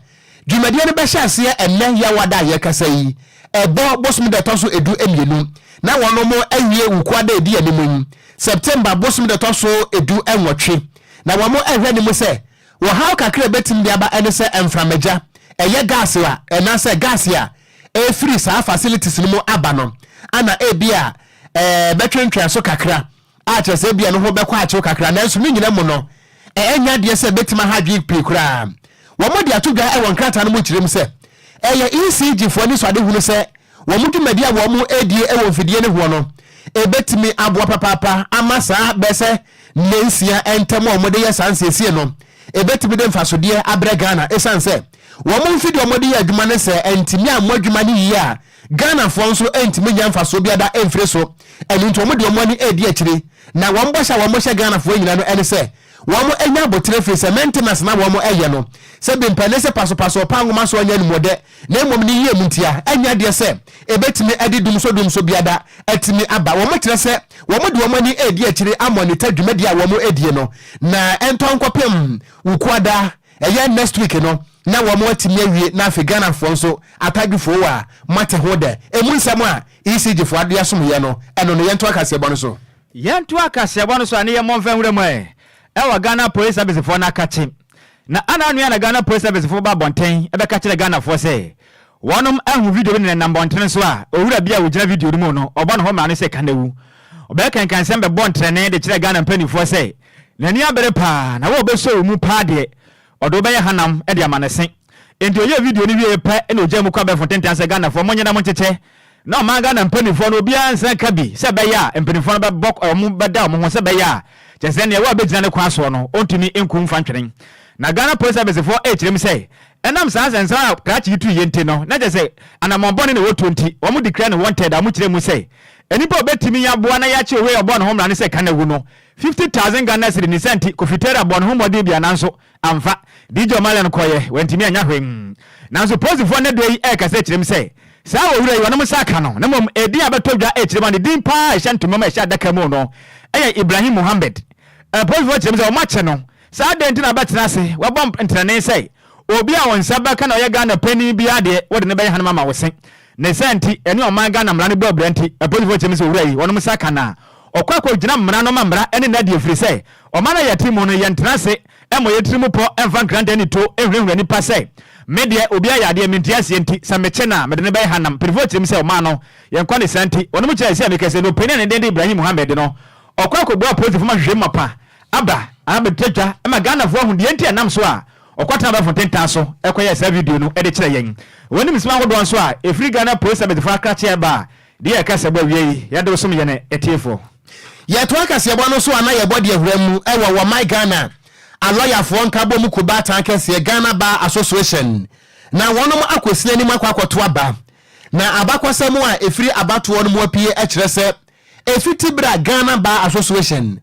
dwumadie no bɛhyɛ aseɛ ɛnnɛ Yawada a yɛrekasa yi, ɛbɔ bosome da ɛtɔ so 12 na wɔnom awie Wukuada a ɛdi anim yi, September bosome da ɛtɔ so 18. Na wɔn rehwɛ anim sɛ wɔhaw kakra a ɛbɛtumi de aba ɛne sɛ mframagya, ɛyɛ gas a ɛnaasɛ gas a ɛrefiri saa facilities no mu aba no ana ebia ɛbɛtwentwɛn so kakra a kyerɛ sɛ ebia no ho bɛkɔ akyew kakra, nanso ne nyina mu no, ɛnyɛ adeɛ sɛ ɛbɛtumi aha adwene pii koraa. Wɔde ato dwa wɔ nkrataa no mu kyerɛ mu sɛ, ɛyɛ ECG foɔ anisoadehunu sɛ wɔn dwumadi a wɔredie wɔ mfidie no hoɔ no, ɛbɛtumi aboa papaapa ama saa bɛyɛ sɛ nnansia ntam a wɔde yɛ saa nsiesie no, ɛbɛtumi de mfasodeɛ abrɛ Ghana ɛsiane sɛ wɔn mfidie a wɔde yɛ adwuma no sɛ ɛntumi ammɔ adwuma no yie a, Ghanafoɔ nso ntumi nnya mfasoɔ biada mfiri so, ɛno nti wɔn de wɔn ani redi akyire, na wɔn bɔhyɛ a wɔn hyɛ Ghanafoɔ nyinaa no ɛne sɛ wɔn anya aboterɛ firi sɛ maintenance na wɔn ɛyɛ no sɛ bi mpɛ ne sɛ pasopaso ɔpa nwoma so ɔnyɛ animuɔdɛ na mmom ne yie mu ntia, ɛnyɛ adeɛ sɛ ɛbɛtumi ɛde dumso dumso biada atumi aba. Wɔn kyerɛ sɛ wɔn de wɔn ani redi akyire amɔnita dwumadie a wɔn redie no na ɛntɔ nkɔpem Wukuada. Ɛyɛ next week no na wɔn atumi awie na afei Ghana foɔ nso atadwe foɔ a moate ho dɛ. Ɛmu nsɛm a ECG foɔ ade asom yɛ no ɛno no yɛntoa kaseɛbɔ no so. Yɛntoa kaseɛbɔ no so a ne yɛmmɔ mfa nwura mu ɛ ɛwɔ Ghana Police Service foɔ no akakye. Na ana anua na Ghana Police Service foɔ ba abɔnten bɛka kyerɛ Ghana foɔ sɛ wɔnom ahu video bi nenam mmɔntene so a owura bi a ɔgyina video no mu no ɔbɔ ne ho mmara no sɛ ka na wu. Ɔbɛkenkan nsɛm bɛbɔ ntrɛnee de kyerɛ Ghana mpaninfoɔ sɛ N'ani abere paa, na wo a ɔbɛsɔ wo mu paa deɛ, ɔde wo bɛyɛ hanam de ama ne se. Enti ɔyɛɛ video no wieeɛ pɛ na ɔgyaa mu kɔ abɛɛfo ntentan sɛ Ghanafoɔ monyɛ na monkyekyɛ na ɔman Ghana mpaninfoɔ no obiara nsa nka bi sɛ ɛbɛyɛ a mpaninfoɔ no bɛbɔ wɔn bɛda wɔn ho sɛ ɛbɛyɛ a kyerɛ sɛ neɛ ɛwɔ a bɛgyina ne kwan soɔ no ɔntumi nku mfa ntwene. Na Ghana Police Service foɔ rekyerɛ mu sɛ ɛnam saa nsɛnsɛm a krakye yi tuiɛ nti no na kyerɛ sɛ anammɔn bɔne na wɔtuo nti wɔn declare no wanted a wɔkyerɛ mu sɛ nnipa a wɔbɛtumi aboa na yɛakye owei a ɔbɔɔ ne ho mmara no sɛ ka na wu no 50,000 Ghana cedi ne saa nti Kofi Taylor bɔɔ ne ho mmɔden bia nanso amfa. DJ Omalian kɔeɛ, wantumi annya hwee. Nanso polisifoɔ nnɛ da yi rekasa kyerɛ mu sɛ saa owura yi wɔnom nsa aka no na mmom edin a ɛbɛtɔ dwa rekyerɛ mu a ne din paa a ɛhyɛ ntoma mu a ɛhyɛ adaka mu no yɛ Ibrahim Mohammed. Apolisifoɔ kyerɛ mu sɛ wɔakyɛ no saa dɛn nti na abɛtena ase wabɔ ntrɛnee sɛ obi a wo nsa bɛka na ɔyɛ Ghana panin biara deɛ wode no bɛyɛ hanam ama wo se. Ne saa nti, ɛne ɔman Ghana mmara no bɔ abira nti, apolisifoɔ kyerɛ mu sɛ owura yi wɔnom nsa ka no a, ɔkɔ akɔgyina mmara no ma mmara ne no adi ɛfiri sɛ ɔman a yɛte mu no yɛntena ase mmɔ yɛn tiri mu pɔ mfa nkrantɛ ne tuo nhunahuna nnipa sɛ me deɛ obi ayɛ adeɛ mente aseɛ nti sɛ mekye no a mede no bɛyɛ hanam. Mpanimfoɔ kyerɛ mu sɛ ɔman no yɛnkɔ ne saa nti wɔnom kyerɛ sɛ mekɛsɛ no ɔpanin a ne din de Ibrahim Mohammed no ɔkɔ akɔbua apolisifoɔ ma nhwehwɛmu mapa aba abɛtwa dwa ma Ghanafoɔ ahu deɛ nti a ɛnam so a ɔkɔtenaa abɛɛfo ntentan so kɔyɛɛ saa video no de kyerɛ yɛn. Wɔnim nsɛm ahodoɔ nso a ɛfiri Ghana Police Service foɔ akrakye ɛba a, deɛ yɛka sɛ bɔ awie yi, yɛde wo som yɛn atiefoɔ. Yɛtoa kaseɛbɔ no so a na yɛbɔ deɛ hura mu wɔ wɔ my Ghana alɔyafoɔ nkabom kuo baatan kɛseɛ Ghana Bar Association na wɔnom akɔsi anim akɔ akɔto aba na abakɔsɛm a ɛfiri abatoɔ no mu apue kyerɛ sɛ Ɛfiti berɛ a Ghana Bar Association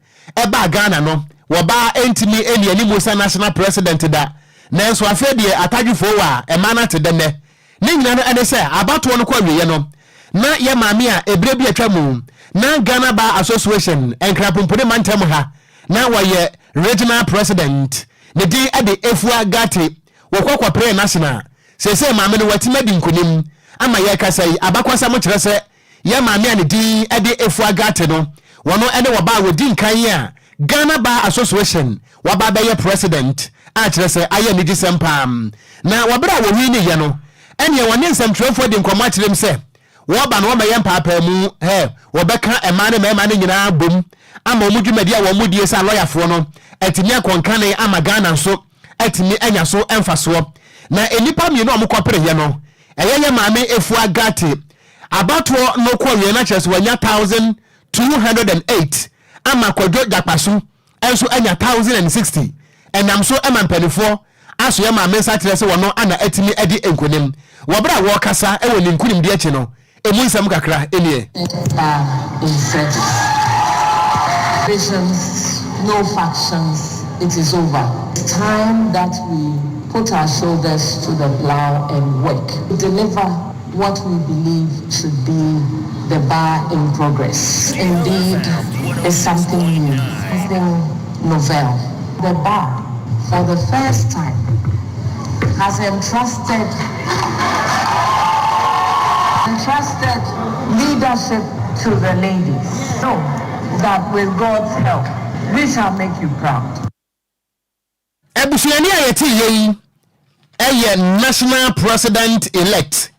baa Ghana no, wɔbaa ntumi nni animu sɛ National President da. Nanso afei deɛ atadwefoɔ wɔ a ɛma no ate dɛ nnɛ. Ne nyina no ɛne sɛ abatoɔ no kɔ awieɛ no, na yɛ maame a ɛberɛ bi atwa mu na Ghana Bar Association Nkrapompone mantam ha na wɔyɛ Regional President. Ne din de Efua Ghartey. Wɔkɔ kɔperee National. Seesei maame no watumi adi nkunim ama yɛrekasa yi. Abakwasɛm kyerɛ sɛ Yɛn maame a ne din de Efua Ghartey no, wɔno ne wɔbaa a wɔdi nkan a Ghana Bar Association waba abɛyɛ President a kyerɛ sɛ ayɛ anigyesɛm paa. Na wɔ berɛ a wɔwiniiɛ no, ɛneɛ wɔne nsɛmtwerɛfoɔ adi nkɔmmɔ akyerɛ mu sɛ wɔba no wɔmmɛyɛ mpaapaamu, hɛ, wɔbɛka mmaa ne mmarima no nyinaa abom ama wɔn dwumadi a wɔn die sɛ alɔyafoɔ no atumi akɔ nkane ama Ghana nso atumi anya so mfasoɔ. Na nnipa mmienu a wɔkɔpereeɛ no, ɛyɛ yɛn maame Efua Ghartey Abatoɔ no kɔ awieɛ no akyerɛ sɛ wanya 1,208 ama Kwadwo Gyakpasu nso anya 1,060. Ɛnam so ma mpaninfoɔ asoɛ Maame nsa kyerɛ sɛ wɔno ana atumi adi nkunim. Wɔ berɛ a wɔrekasa wɔ ne nkunimdie akyi no, ɛmu nsɛm kakra nie. Bar in service. Divisions, no factions, it is over. It's time that we put our shoulders to the plow and work. Deliver what we believe should be the bar in progress. Indeed, is something new. Something. novel. The bar, for the first time, has entrusted entrusted leadership to the ladies. So that with God's help, we shall make you proud. Abusuani a yɛte yɛ yi yɛ National President Elect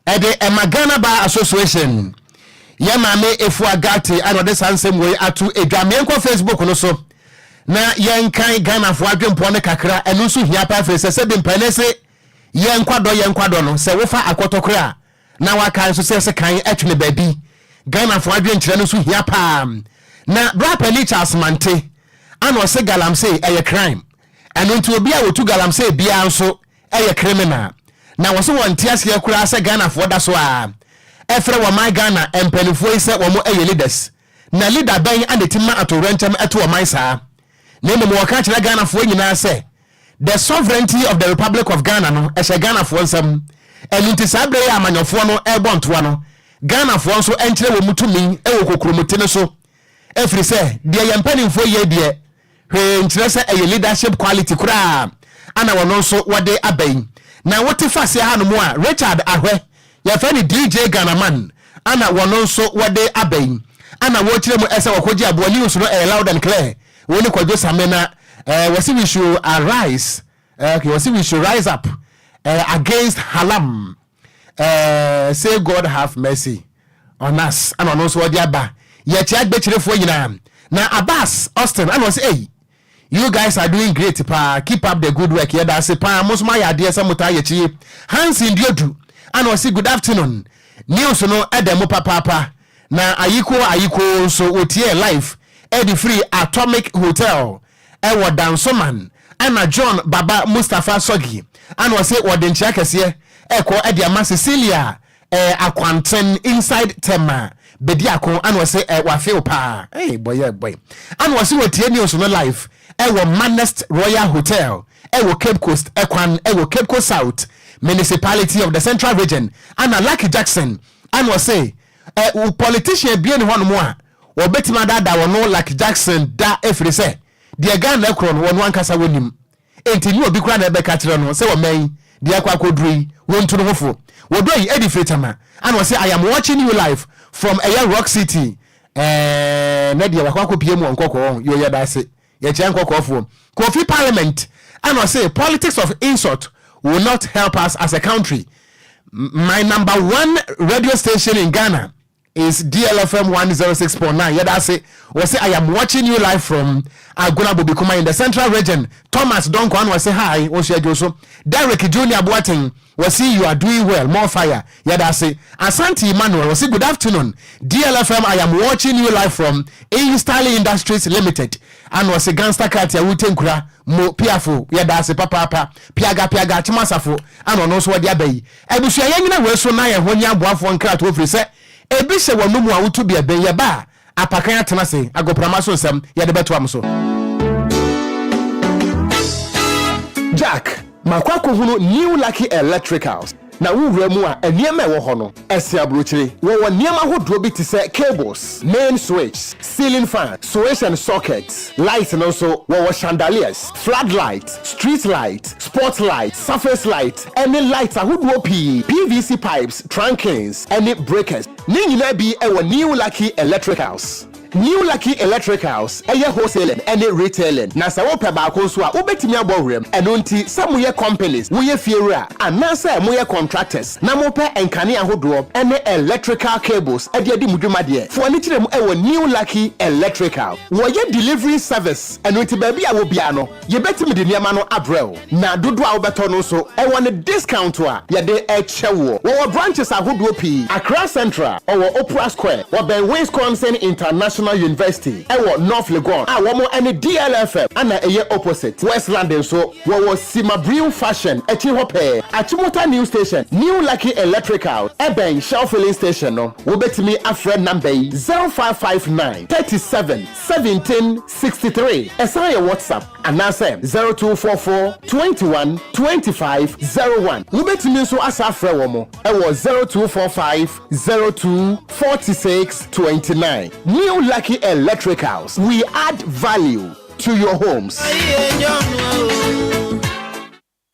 ɛde ɛma Ghana Bar Association. Yɛ maame Efua Gatti ana ɔde saa nsɛm wei ato edwa. Meɛnkɔ Facebook no so na yɛnkan Ghanafoɔ adwempɔ no kakra. Ɛno nso hia paa firi sɛ sɛbi mpanin se yɛnkwadɔ yɛnkwadɔ no sɛ wofa akɔtɔkorɛ a na wakae nso sɛ sekan twene baabi. Ghanafoɔ adwenkyerɛ no nso hia paa. Na bra panin Charles Mante ana ɔse galamsey ɛyɛ crime. Ɛno nti obi a ɔtu galamsey biara nso yɛ criminal. Na wɔse wɔnte aseɛ koraa sɛ Ghanafoɔ da so ara frɛ wɔn Ghana mpaninfoɔ yi sɛ wɔn yɛ leaders. Na leader bɛn na ɛtumi ma atowerɛnkyɛm to ɔman saa? Na mmom wɔka kyerɛ Ghanafoɔ nyinaa sɛ the sovereignty of the Republic of Ghana no ɛhyɛ Ghanafoɔ nsam. Ɛno nti saa berɛ yi a amanyɔfoɔ no rebɔ ntoa no, Ghanafoɔ nso nkyerɛ wɔn tumi wɔ kokuromoti no so. Ɛfiri sɛ deɛ yɛn mpanimfoɔ yɛ deɛ, hwee nkyerɛ sɛ ɛyɛ leadership quality koraa ana wɔno nso wɔde aba yi. Na wote faseɛ hanom a, Richard Ahwɛ, yɛfrɛ no DJ Ghanaman, ana wɔno nso wɔde aba yi. Ana wɔkyerɛ mu ɛsɛ wɔkɔgye aboa news no ɛyɛ loud and clear. Wo ne Kwadwo Same na eh, wɔse we should arise, eh, okay, wɔse we should rise up eh, against halam. Eh, say God have mercy on us. Ana ɔno nso ɔde aba. Yɛkyɛ agbɛkyirefoɔ nyinaa. Na Abbas Austin ana ɔsɛ ei, you guys are doing great paa, keep up the good work. Yɛda ase paa, mo nso moayɛ adeɛ sɛ motaa yɛkyi. Hanson Duodu ana ɔse good afternoon, news no ɛda mu papaapa. Na Ayiko Ayiko nso wɔtiee live ɛde firi Atomic Hotel ɛwɔ Dansoman. Ɛna John Baba Mustapha Sɔgi ana ɔse wɔde nkyea kɛseɛ ɛkɔ ɛde ama Cecilia ɛɛ Akwanten inside Tema Bediako ana ɔse ɛ wafew paa ee bɔyɛ bɔy ana ɔse wɔtie news no live ɛwɔ Manest Royal Hotel ɛwɔ Cape Coast ɛkwan ɛwɔ Cape Coast South Municipality of the Central Region. Ana Lucky Jackson ana ɔse ɛ wo politician bie ne hɔnom a wɔbɛtumi adaadaa wɔno Lucky Jackson da ɛfiri sɛ deɛ Ghana korɔ no wɔno ankasa wɔnim enti nyɛ obi koraa na ɛbɛka kyerɛ no sɛ ɔman yi deɛ akɔ akɔduru yi wɔntu no ho fo. Wɔdɔ yi ɛdi firi Tama ana ɔse I am watching you live from ɛyɛ Rock City ɛɛɛ nɛ deɛ wakɔ akɔpie mu wɔ Nkɔkɔɔ yoo yɛda ase yɛkyia Nkɔkɔɔfoɔ. Kofi Parliament ana ɔse politics of insult will not help us as a country my number one radio station in Ghana is DLFM 106.9. Yɛda ase. Wɔse I am watching you live from Agona Bobikuma in the Central Region. Thomas Donko ano wɔse hi. Wɔso adwo so. Derek Junior Boateng wɔse you are doing well. More fire. Yɛda ase. Asante Emmanuel wɔse good afternoon. DLFM I am watching you live from Install Industries Limited. Ano wɔse Gangster Cat a wute nkura mo piafo. Yɛda ase papaapa. Piaga piaga Akyem Asafo ano ɔno nso wɔde aba yi. Abusua yɛnyina wei so na yɛn ho nyɛ aboafoɔ nkratoɔ firi sɛ ebi hyɛ w'anomu a wotu bi ɛbɛn yɛba a apakan atena ase agoprama so nsɛm yɛde bɛtoa mo so. Jack, makɔ akɔhunu New Lucky Electricals na wo wura mu a nneɛma a ɛwɔ hɔ no ɛsen aburokyire. Wɔwɔ nneɛma ahodoɔ bi te sɛ cables, main switch, ceiling fan, switch and socket, light no nso wɔwɔ chandeliers, flood light, street light, spot light, surface light ɛne lights ahodoɔ pii, PVC pipes, trunkings ɛne breakers. Ne nyinaa bi wɔ New Lucky Electricals. New Lucky Electricals yɛ wholesaling ɛne retailing, na sɛ wopɛ baako nso a wobɛtumi abɔ wuram. Ɛno nti sɛ moyɛ companies, woyɛ fiewura anaasɛ moyɛ contractors na mopɛ nkanea ahodoɔ ɛne electrical cables de adi mo dwuma deɛ, fo ani kyerɛ mu wɔ New Lucky Electrical. Wɔyɛ delivery service, ɛno nti baabi a wɔ biara no, Yɛbɛtumi de nneɛma no abrɛ wo, na dodoɔ a wobɛtɔ no nso, ɛwɔ ne discount a yɛde kyɛ woɔ. Wɔwɔ branches ahodoɔ pii, Accra Central, ɔwɔ Opera Square, wɔbɛn Wisconsin International University, ɛwɔ North Legon a wɔn ne DLFM ana ɛyɛ opposite. West London nso, wɔwɔ Simabriw Fashion akyi hɔ pɛɛ, Achimota New Station, New Lucky Electrical, ɛbɛn Shell Filling Station no. Wobɛtumi afrɛ number yi, 0559 37 17 63. Ɛsan yɛ WhatsApp anaasɛ 0244 21 25 01. Wobɛtumi nso asa afrɛ wɔn wɔ 0245 02 46 29. New Lucky Electricals, we add value. to your homes.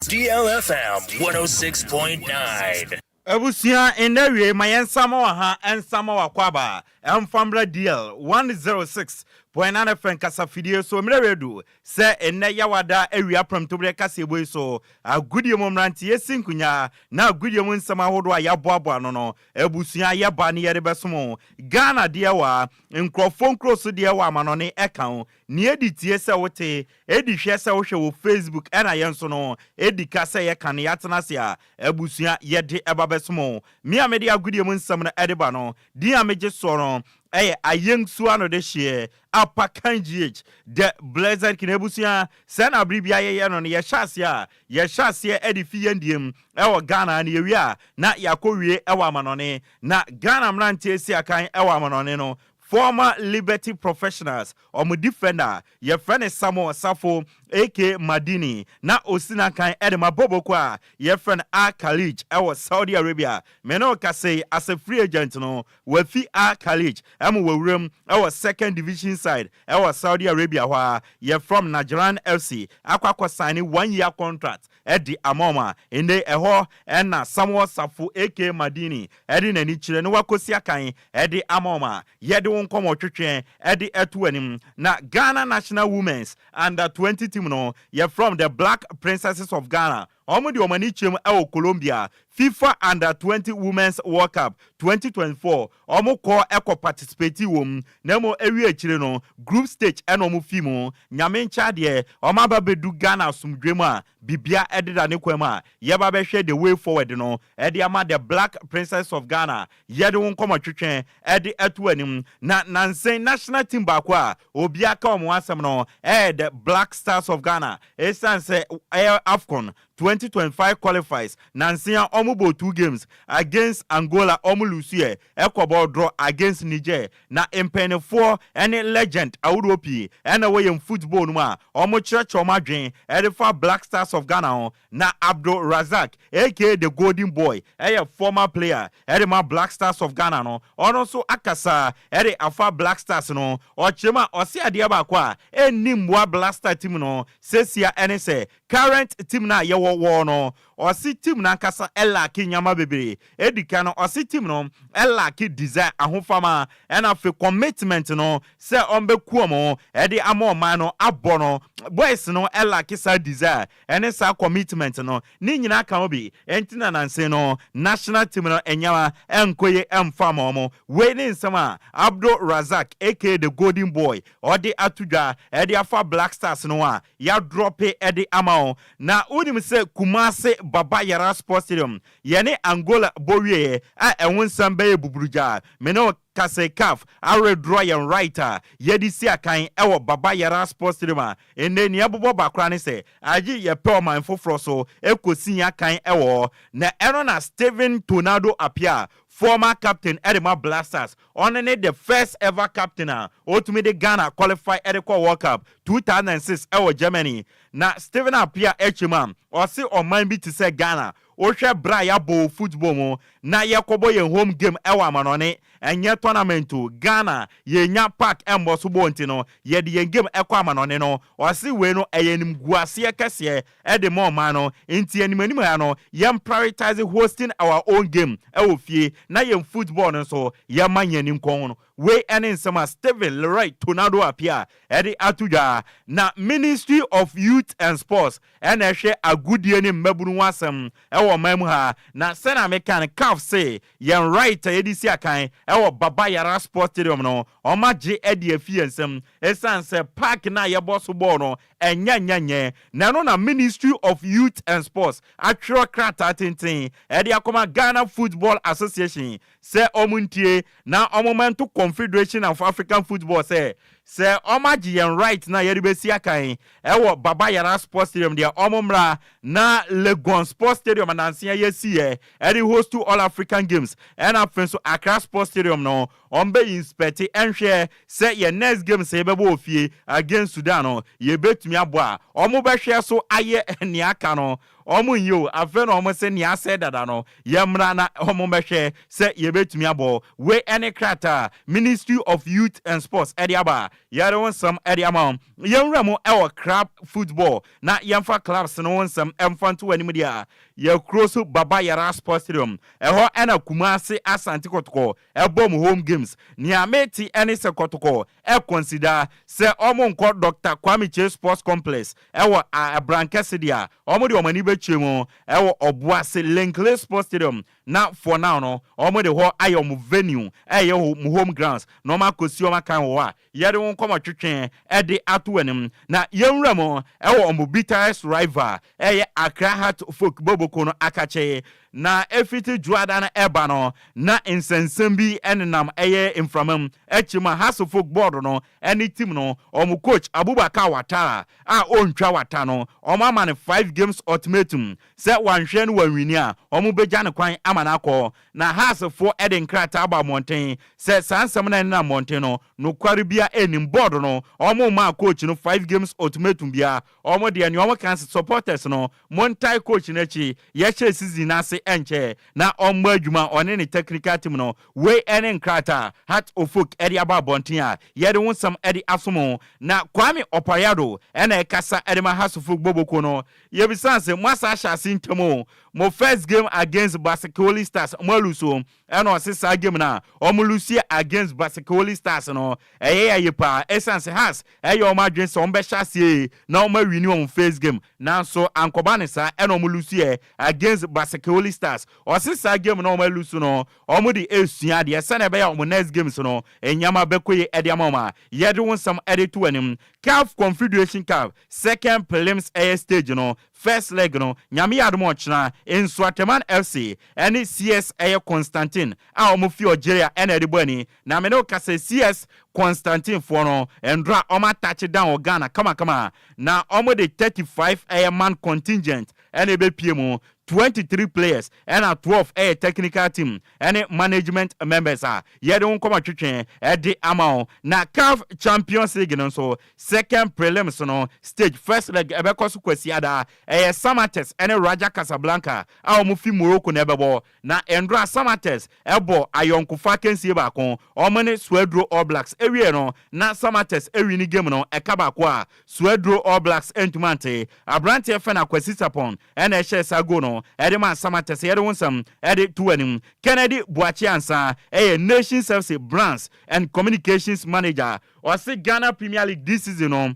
DLFM 106.9. Abusua nnɛ awiei ma yɛnsa ma wɔ ha nsa ma w'akwaaba mfa mmra DL 106.9 FM kasafidie so mmerɛ redu sɛ nnɛ Yawada awia prɛmtoberɛ kaseɛbɔ yi so agodie mu mmeranteɛ si nkonyaa na agodie mu nsɛm ahodoɔ a yɛaboaboa ano no abusua yɛba ne yɛde bɛsom wo. Ghana deɛ wɔ ha, nkurɔfoɔ nkuro so deɛ wɔ amanɔne ɛka ho. Nea edi tie sɛ wote, edi hwɛ sɛ wohwɛ wɔ Facebook ɛna yɛn nso no edi ka sɛ yɛka no yɛatena ase a abusua yɛde ɛba bɛsom wo. Me a mede agodie mu nsɛm no ɛde ba no, din a megye soɔ no ɛyɛ Ayengsu Anodehyeɛ Apakan GH, The Blessed King. Abusua, sɛɛ na bere biara yɛyɛ no no, yɛhyɛ aseɛ a, yɛhyɛ aseɛ ɛde fi yɛn deɛ mu ɛwɔ Ghana na yɛwie a na yɛakɔ wie ɛwɔ amanɔne. Na Ghana mmeranteɛ si akan ɛwɔ amanɔne no, Former Liberty Professionals wɔn defender a yɛfrɛ no Samuel Safo aka Madini na osi n'akan de ma bɔbɔkuo a yɛfrɛ no Al Khalij wɔ Saudi Arabia. Me ne wo kasa yi, as a free agent no, wafi Al Khalij ma wawuram wɔ second division side wɔ Saudi Arabia hɔ ara, yɛfrɛ wɔn Najran FC, akɔ akɔ signe one year contract de ama wɔn a nnɛ ɛhɔ na Samuel Safo aka Madini de n'ani kyerɛ na wakosi akan de ama wɔn a yɛde wo nkɔmmɔ twetwe de to w'anim. Na Ghana National Women's Under 20 team no yɛfrɛ wɔn The Black Princesses of Ghana, wɔn de wɔn ani kyerɛ mu wɔ Colombia FIFA Under 20 Women's World Cup 2024, wɔn kɔ kɔ participate wɔ mu na mmom ɛwie akyire no group stage na wɔn fi mu. Nyame nkyɛ adeɛ wɔn aba bɛdu Ghana asomdwoeɛ mu a bibia ɛdeda ne kwan mu a yɛba bɛhwɛ the way forward no ɛde ama the Black Princess of Ghana. Yɛde wo nkɔmɔ twetwe ɛde ɛto anim na nansen national team baako a obia ka wɔn ho asɛm no ɛyɛ the Black Stars of Ghana ɛsiane sɛ ɛyɛ AFCON 2025 qualifies nansen a wɔn bɔɔ two games against Angola wɔn lusuiɛ ɛkɔ bɔɔ draw against Niger na mpanyinfoɔ ɛne legend ahodoɔ pii ɛna ɛwɔ yɛn football no mu a wɔn kyerɛkyerɛ wɔn adwene ɛde fa Black Stars of Ghana ho. Na Abdul Razak aka The Golden Boy yɛ former player de ma Black Stars of Ghana no, ɔno nso akasa de afa Black Stars no. Ɔkyerɛ mu a, ɔse adeɛ baako a ɛnni mmoa Black Star team no sesia ne sɛ current team no a yɛwɔ wɔ no, ɔse team no ankasa lacke nneɛma bebree. Edi kan no, ɔse team no lacke desire, ahofama, ɛna afei commitment no sɛ ɔmbɛku wɔn de ama ɔman no abɔ no. Boys no lacke saa desire Ɛne saa commitment no ne nyinaa ka ho bi nti na nansa no national team no nneɛma nkɔ yie mfa mma wɔn. Wei ne nsɛm a Abdul Razak aka The Golden Boy ɔde ato dwa de afa Black Stars no ho a yɛadrɔpe de ama wo. Na wonim sɛ Kumasi Baba Yara Sports Stadium yɛne Angola bɔ wieɛ a ɛho nsɛm bɛyɛ buburugyaa. Me ne wo kasa yi caf awedraw yɛn right a yɛde si akan wɔ Baba Yara Sports Stadium a Nnɛ nea ɛbobɔ ba koraa ne sɛ agye yɛpɛ ɔman foforɔ so kɔsi yɛn akan wɔ hɔ. Na ɛno na Stephen Tornado Appiah, former captain de ma Black Stars, ɔno ne the first ever captain a ɔtumi de Ghana qualify de kɔɔ World Cup 2006 wɔ Germany. Na Stephen Appiah kyɛ mu a, ɔse ɔman bi te sɛ Ghana, wohwɛ berɛ a yɛabɔ wɔ football mu na yɛkɔbɔ yɛn home game wɔ amanɔne, Ɛnyɛ tournament o, Ghana yɛnnya park mmɔ so bɔɔl nti no yɛde yɛn game kɔ amanɔne no, ɔse wei no ɛyɛ animguaseɛ kɛseɛ de ma ɔman no, nti anim anim ha no yɛn prioritise hosting our own game wɔ fie na yɛn football no nso yɛma yɛn ani nkɔ ho no, wei ne nsɛm a Stephen Leroy Tornado Appiah de ato dwa. Na Ministry of Youth and Sports na ɛhwɛ agodie ne mmabunu ho asɛm wɔ ɔman mu ha, na sɛnea meka no CAF se Yɛn right a yɛde si akan wɔ Baba Yara Sports Stadium no, wɔagye adi afi yɛn nsam esiane sɛ park no a yɛbɔ so bɔɔl no ɛnyɛ nyɛ nyɛ. Na ɛno na Ministry of Youth and Sports atwerɛ krataa tenten de akɔma Ghana Football Association sɛ wɔntie na wɔmmɛnto Confederation of African Football sɛ Sɛ ɔmo agye yɛn right no a yɛde bɛsi akan wɔ Baba Yara Sports Stadium deɛ ɔmo mmra na Legon Sports Stadium a nansa yi yɛsiiɛ de hostu All African Games ɛna afei nso Accra Sports Stadium no ɔmo bɛ inspect nhwɛ sɛ yɛn next games a yɛbɛbɔ wɔ fie against Sudan no yɛbɛtumi abɔ a ɔmo bɛhwɛ so ayɛ nea aka no. Ɔmo nyɛ o, afei na ɔmo se nea asɛe dada no yɛmmra na ɔmo mmɛhwɛ sɛ yɛbɛtumi abɔ. Wei ɛne krataa a Ministry of Youth and Sports ɛde aba. yɛde wo nsɛm de ama wo. Yɛnwura mu wɔ club football na yɛmfa clubs no ho nsɛm mfa nto w'anim deɛ a, yɛkuro so Baba Yara Sports Stadium. Ɛhɔ ɛna Kumase Asante Kɔtɔkɔ ɛbɔ mu home games. Nea mete ɛne sɛ Kɔtɔkɔ ɛconsider sɛ ɔmo nkɔ Dr. Kwame Kyei Sports Complex ɛwɔ Abrankɛse deɛ a, ɔmo de ɔmo ani bɛkyerɛ mu ɛwɔ Ɔboase Linkley Sports Stadium, na for now no ɔmo de hɔ ayɛ ɔmo venue, ɛyɛ ɔmo home grounds, na ɔmo akɔsi ɔmo akan wɔ hɔ a yɛde wɔn nkɔmɔ twetwe ɛde ato anim. Na yɛnwura mu ɛwɔ ɔmo bitterest rival, ɛyɛ Accra Hearts of Oak boboko no akakyɛ, na efiti dwoada no ɛba no na nsɛnsɛm bi ɛnenam ɛyɛ mframa mu akyi mu a Hearts of Oak board no ɛne team no, ɔmo coach Abubakar Watara a ɔntwa wata no, ɔmo ama no five games ultimatum sɛ wanhwɛ no wanwin a, ɔmo bɛgya ne kwan ama no akɔ. Na Heartsfoɔ ɛde nkrataa aba mmɔnten sɛ saa nsɛm no ɛnenam mmɔnten no, nokware bia ɛnim. Board no, ɔmo maa coach no five games ultimatum bia. Ɔmo deɛ, nea ɔmo kan sɛ supporters no montae coach no akyi, yɛhyɛ season n'ase ɛnkyɛ na ɔmmɔ adwuma, ɔne ne technical team no. Wei ɛne nkrataa Hearts of Oak ɛde aba abɔnten a yɛde wo nsɛm ɛde asom. Na Kwame Opare Addo ɛna ɛkasa ɛde ma Hearts of Oak boboko no. Yɛbisa sɛ mo asa ahyɛ ase ntɛm o, mo first game against Basake Holy Stars mo alose o. Ɛna ɔse saa game no a ɔmo lose against Basake Holy Stars no, ɛyɛ yɛ paa, ɛsiane sɛ Hearts ɛyɛ ɔmo adwene sɛ ɔmo bɛhyɛ aseɛ na ɔmo awin ɔmo first game, nanso ankɔba ne saa, ɛna ɔmo lose yɛ against Basake Holy Stars. Ɔse saa game na ɔmo alose no, ɔmo de esua adeɛ sɛnɛ ɛbɛyɛ ɔmo next games no enyama bɛkɔ yie ɛde ama ɔmo a yɛde wɔn nsɛm ɛde to anim. CAF Confederation Cup second prelims ɛyɛ stage no first leg no, Nyame yɛ adom, ɔkyena Nsoatreman FC ɛne CS ɛyɛ Constantine a wɔn fi Algeria ɛna ɛde bɔ ani. Na mene kasa, CS Constantine foɔ no ndora wɔn atouch down wɔ Ghana kamakama, na wɔn de 35 ɛyɛ man contingent ɛna ɛbɛpie mu, 23 players ɛna 12 ɛyɛ technical team ɛne management members a yɛde wɔn nkɔmɔ twetwe ɛde ama wɔn. Na CAF Champions League no nso second prelims no stage first leg ɛbɛkɔ so Kwasiada, ɛyɛ Samartex ɛne Raja Casablanca a wɔn fi Morocco na ɛbɛbɔ. Na ndora Samartex ɛbɔ ayɔnkofa kɛnsie baako, wɔn ne Swedru All Blacks ewie no, na Samartex ewin game no ɛka baako a Swedru All Blacks ntoma nte. Aberanteɛ fɛ na Kwasi Sapon ɛna ɛhyɛ saa goal no ɛde ma Samartex. Yɛde wɔn nsɛm ɛde to anim. Kennedy Buakye Ansa ɛyɛ Nations FC brands and communications manager. Ɔsi Ghana Premier League this season no,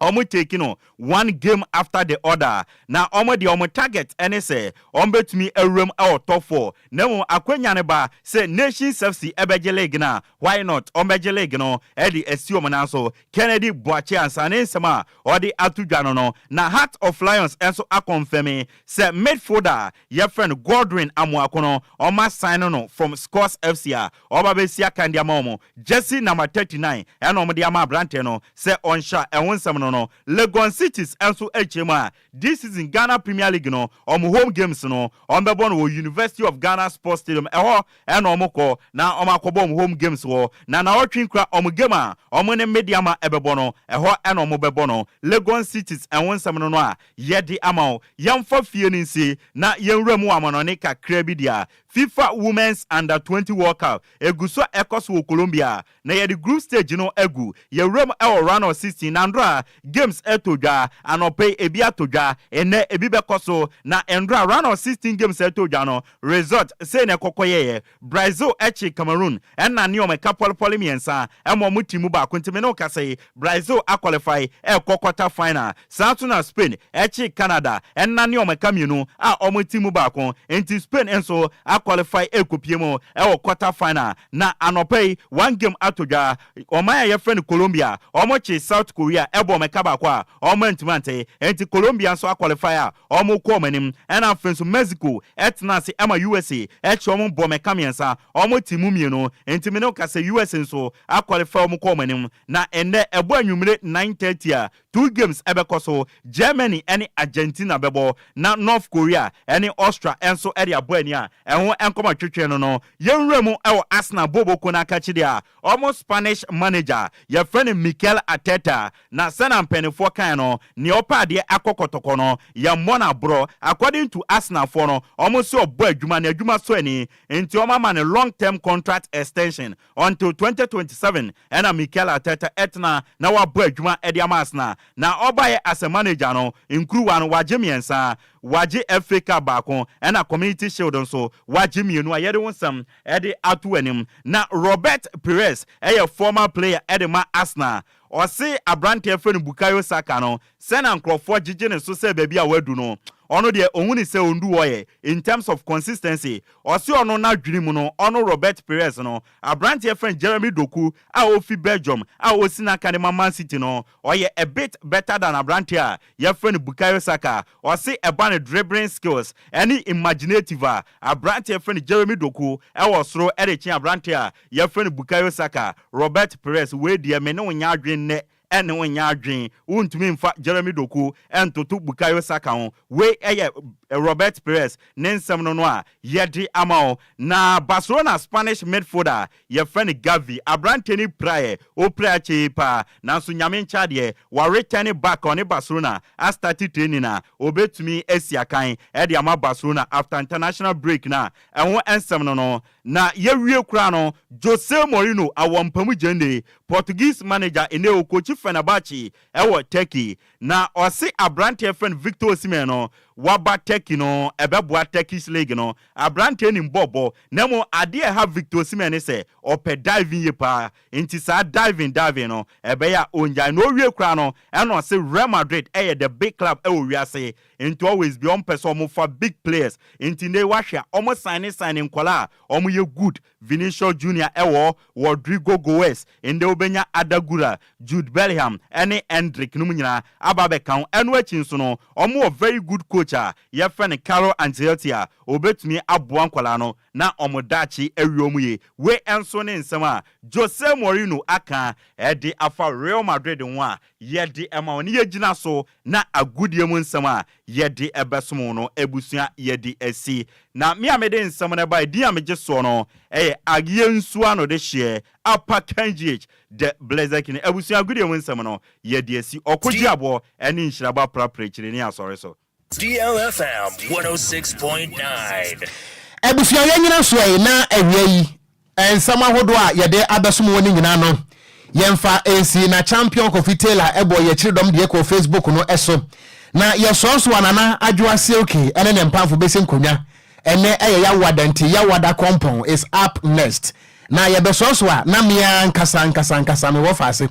ɔmo take no one game after the other, na ɔmo deɛ, ɔmo target ɛne sɛ ɔmo bɛtumi awuram ɛwɔ top four. Na mmom akwanya ne ba sɛ Nations FC ɛbɛgye league na why not, ɔmo bɛgye league no ɛde asi ɔmo nan so. Kennedy Buakye Ansa ne nsɛm a ɔde ato dwa no. Na Heart of Lions ɛnso aconfirm sɛ midfielder yɛfrɛ no Godwin Amoako no, ɔmo asign no from Scores FC a ɔba bɛsi akan de ama ɔmo. Jersey number 39 ɛna ɔmo de ama aberanteɛ no sɛ ɔnhyɛ. Ɛho nsɛm no. Legon Cities nso akyire mu a this season Ghana Premier League no, ɔmo home games no, ɔmo bɛbɔ no wɔ University of Ghana Sports Stadium. Ɛhɔ ɛna ɔmo kɔ na ɔmo akɔbɔ ɔmo home games wɔ, na ɔtwe nkura ɔmo game a ɔmo ne Medeama ɛbɛbɔ no, ɛhɔ ɛna ɔmo bɛbɔ no. Legon Cities, ɛho nsɛm no a yɛde ama wo. Yɛmfa fie no nsie na yɛnwura mu amanɔne kakra bi deɛ. FIFA Women's Under 20 World Cup egu so ɛkɔ so wɔ Colombia, na yɛde group stage no agu. Yɛwura mu ɛwɔ round of 16, na ndora games ɛtɔ dwa. Anɔpɛ ebi atɔ dwa, ɛnɛ ebi bɛkɔ so. Na ndora round of 16 games ɛtɔ dwa no, result sei na ɛkɔkɔ yɛyɛ: Brazil ɛkyi Cameroon ɛna ne ɔmo ɛka pɔlepɔle mmiɛnsa ɛma ɔmo ti mu baako, ntumi ne ɔkasa yi Brazil aqualify ɛkɔ quarter final. Saa nso na Spain ɛkyi Canada ɛna ne ɔmo ɛka mmienu a ɔmo ti mu baako, nti Spain nso aqualify ɛkɔpie mu ɛwɔ quarter final. Na anɔpɛ yi one game ato dwa, ɔman a yɛfrɛ no Colombia, ɔmo kye South Korea ɛbɔ ɔmo ɛka baako a ɔmo ntumi ante, nti Colombia nso aqualify a ɔmo kɔ ɔmo anim. Ɛna afei nso Mexico ɛtena ase ɛma USA ɛkye ɔmo bɔ ɔmo ɛka mmiɛnsa, ɔmo ti mu mmienu, nti mene kasa USA nso aqualify, ɔmo kɔ ɔmo anim. Na ɛnɛ ɛbɔ anwummere 9:30 a two games ɛbɛkɔ so: Germany ɛne Argentina bɛbɔ, na North Korea ɛne Austria ɛnso ɛde abɔ ani a ɛho. Ɛho nkɔmɔ twetwe no no, yɛnwura mu wɔ Arsenal boboko no akakyede a wɔn Spanish manager yɛfrɛ no Mikel Arteta na sɛnea mpaninfoɔ kae no, nea ɔpɛ adeɛ akɔ kɔtɔkɔ no, yɛmmɔ no aborɔ. According to Arsenalfoɔ no, wɔn se ɔbɔ adwuma, n'adwuma sɔ ani, nti wɔn ama no long term contract extension until 2027 ɛna Mikel Arteta ɛtena na wabɔ adwuma de ama Arsenal. Na ɔbaeɛ as a manager no, nkuruwa no, wagye mmiɛnsa. Wagye FA Cup baako ɛna Community Shield nso wagye mmienu a yɛde wo nsɛm de ato w'anim. Na Robert Pires yɛ former player de ma Arsenal. Ɔse abranteɛ yɛfrɛ no Bukayo Saka no, sɛnea nkorɔfoɔ gyegye ne so sɛ baabi a wadu no, ɔno deɛ ɔhu ne sɛ ɔndu hɔ yɛ in terms of consistency. Ɔse ɔno n'adwene mu no, ɔno Robert Pires no, abranteɛ yɛfrɛ no Jeremy Doku a ɔfi Belgium a ɔsi n'aka de ma Man City no, ɔyɛ a bit better than abranteɛ a yɛfrɛ no Bukayo Saka. Ɔse ɛba no dribbling skills ɛne imaginative a, abranteɛ yɛfrɛ no Jeremy Doku ɛwɔ soro ɛde kyen abranteɛ a yɛfrɛ no Bukayo Saka. Robert Pires, wei deɛ me ne wo nyɛ adwen nnɛ ɛne wo nyɛ adwen, wontumi mfa Jeremy Doku ɛntoto Bukayo Saka ho. Wei ɛyɛ Robert Pires ne nsɛm no no a yɛde ama wo. Na Barcelona Spanish midfielder a yɛfrɛ no Gavi, aberanteɛ no piraeɛ, ɔpiraeɛ akyɛ yie paa, nanso Nyame nkyɛ adeɛ, wa return back a ɔne Barcelona astarte training a ɔbɛtumi asi akan de ama Barcelona after international break no a ɛho nsɛm no no. Na yɛwie koraa no, Jose Mourinho awɔ mpamu gyende, Portuguese manager nnɛ ɔcoachi Fenerbahce wɔ Turkey, Na ɔse abranteɛ yɛfrɛ no Victor Osimhen no waba Turkey no ɛbɛboa Turkish league no. Abranteɛ nim bɔɔl bɔ na mmom adeɛ a ɛha Victor Osimhen ne sɛ ɔpɛ diving yie paa nti saa diving diving no ɛbɛyɛ a ɔngyae. Na ɔwie koraa no ɛna ɔse Real Madrid ɛyɛ the big club ɛwɔ wiase nti always bia ɔmpɛ sɛ ɔmo fa big players nti nnɛ yi wahwɛ a ɔmo sign sign nkwadaa a ɔmo yɛ good Vinicius Junior wɔ hɔ, Rodrygo Goes, ndɛ wobenya Arda Guler, Jude Bellingham ne Endrick nom nyinaa aba abɛka ho. Ɛno akyi nso no, wɔn wɔ very good coach a yɛfrɛ no Carlo Ancelotti a obetumi aboa nkwadaa no na wɔn daakye awie wɔn yie. Wei nso ne nsɛm a Jose Mourinho aka de afa Real Madrid ho a yɛde ma wo no yɛgyina so na agodie mu nsɛm a yɛde bɛsom wo no abusua yɛde asi. Na me a mede nsɛm no baeɛ, din a megye soɔ no yɛ Agyie Nsuo Ano Dehyeɛ, Upper Kangh, The Blessed King. Abusua agodie mu nsɛm no yɛde asi. Ɔko gye aboɔ ne nhyiraba prapra akyire ne asɔre so. DLFM 106.9. Abusua yɛnyina soɛ yi na awia yi Nsɛm ahodoɔ a yɛde abɛsom wo no nyinaa no, yɛmfa nsi na Champion Kofi Taylor bɔɔ yɛn akyiridɔm deɛ kɔɔ Facebook no so. Na yɛsɔɔ so a Nana Adwoa Silky ne ne mpamfo bɛsi nkonnwa. Ɛnnɛ ɛyɛ Yawoada nti Yawoada Kɔmpɔn is up next. Na yɛbɛsɔɔ so a na me ara ankasa ankasa ankasa mewɔ faase.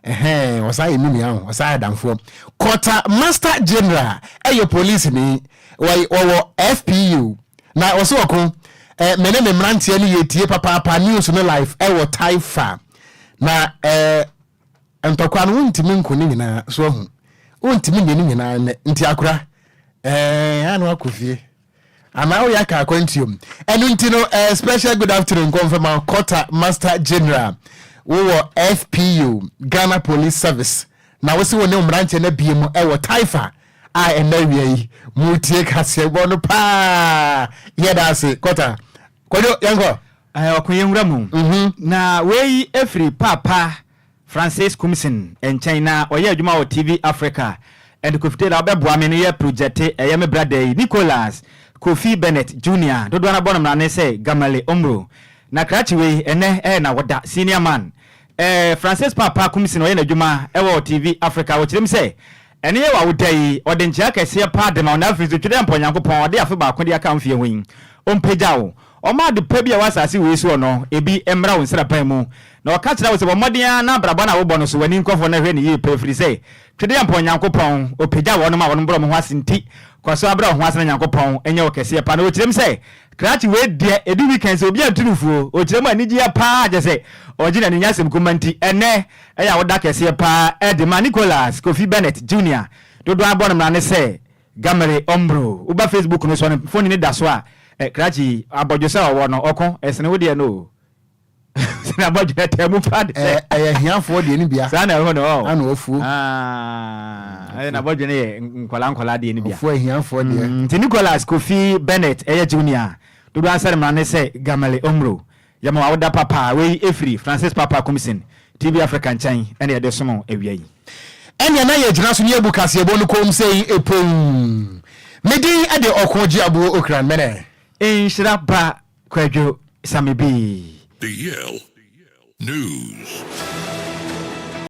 Ɛhɛn, ɔsan yɛ me nua o, ɔsan yɛ adamfoɔ. Quarter Master General yɛ polisini, wɔwɔ FPU. Na ɔse ɔko, eh, me ne me mmeranteɛ no yɛtie papaapa news no live ɛwɔ Taifa. Na eh, ntɔkwa no wontumi nko ne nyinaa, so ahu. Wontumi nyɛ ne nyinaa nnɛ, nti akora, eh, ano akɔ fie. Anaa woyɛ aka akwantuo mu. Ɛno nti no eh, special good afternoon nkɔmfɛma Quarter Master General wowɔ FPU Ghana Police Service na wose wo ne wo mmeranteɛ no abie mu ɛwɔ Taifa a ɛnɛ awia yi mutie kaseɛbɔ no paa yɛda ase Quarter Kwadwo yɛnkɔ. Eh, ɔko yɛn wura mu. Mm-hmm. Na wei efiri Paapa Francis Kumsin nkyɛn na ɔyɛ adwuma wɔ TV Africa and Kofi Taylor ɔbɛboa me no yɛ projɛte ɛyɛ me brada yi Nicholas Kofi Bennett Junior dodoɔ no abɔ no mmrane sɛ Gamale Omro na krakye wei ɛnɛ ɛyɛ nawoda senior man eh, Francis Paapa Kumsin ɔyɛ n'adwuma ɛwɔ TV Africa ɔkyerɛ mu sɛ ɛne yɛ wawoda yi ɔde nkyea kɛseɛ paa dema wo na afei nso Twere Ampɔn Nyankopɔn ɔde afe baako de aka wo mfeɛ ho yi ɔmpagya wo Ɔma ade pa bi a ɛwɔ asase wei soɔ no, ebi mmra wo nsraban mu, na ɔka kyerɛ wo sɛ, Bɔ mmɔden ara na abrabɔ no a wobɔ no so w'ani nkɔ fam na hwɛ no yie paa, ɛfiri sɛ Twedeampɔn Nyankopɔn, ɔpagya wɔnom a wɔnom brɛ wɔn ho ase nti, kɔ so ara brɛ wo ho ase na Nyankopɔn nyɛ wo kɛseɛ paa. Na ɔkyerɛ mu sɛ, Krakye wei deɛ, ɛdu weekend sɛ obi antu no fuo, ɔkyerɛ mu anigyeɛ paa kyerɛ sɛ ɔgye n'ani, nyɛ asɛm kuma nti, ɛnnɛ ɛyɛ awoda kɛseɛ paa de ma Nicholas Kofi Bennett Junior, dodoɔ ara bɔ no mmara ne sɛ, Gamere ɔmbro. Woba Facebook no so a no mfoni no da so a eh krakye yi abɔdwesɛ a ɔwɔ no ɔko ɛsene wo deɛ no o. Sene abɔdwe no ɛtaa mu paa de sɛ. Ɛyɛ ahiafoɔ deɛ no bia. Saa na ɛho no ɔ. Ana ɔfuo. Ah, ɛyɛ n'abɔdwe no yɛ nkwadaa nkwadaa deɛ no bia. Ɔfuo ahiafoɔ deɛ. Nti Nicholas Kofi Bennett ɛyɛ junior. Dodoɔ ara sɛ mmara ne sɛ Gamale Omro, yɛma wo awoda papa. Wei ɛfiri Francis Papa Kumsin, TV Africa nkyɛn ɛna yɛde som wo awia yi. Ɛnneɛ na yɛgyina so ne yɛbu kaseɛbɔ no komm sei pomm. Me din de Ɔko Gyeabuo Okran Mene. Nhyira ba Kwadwo Same Bii. The Yale News.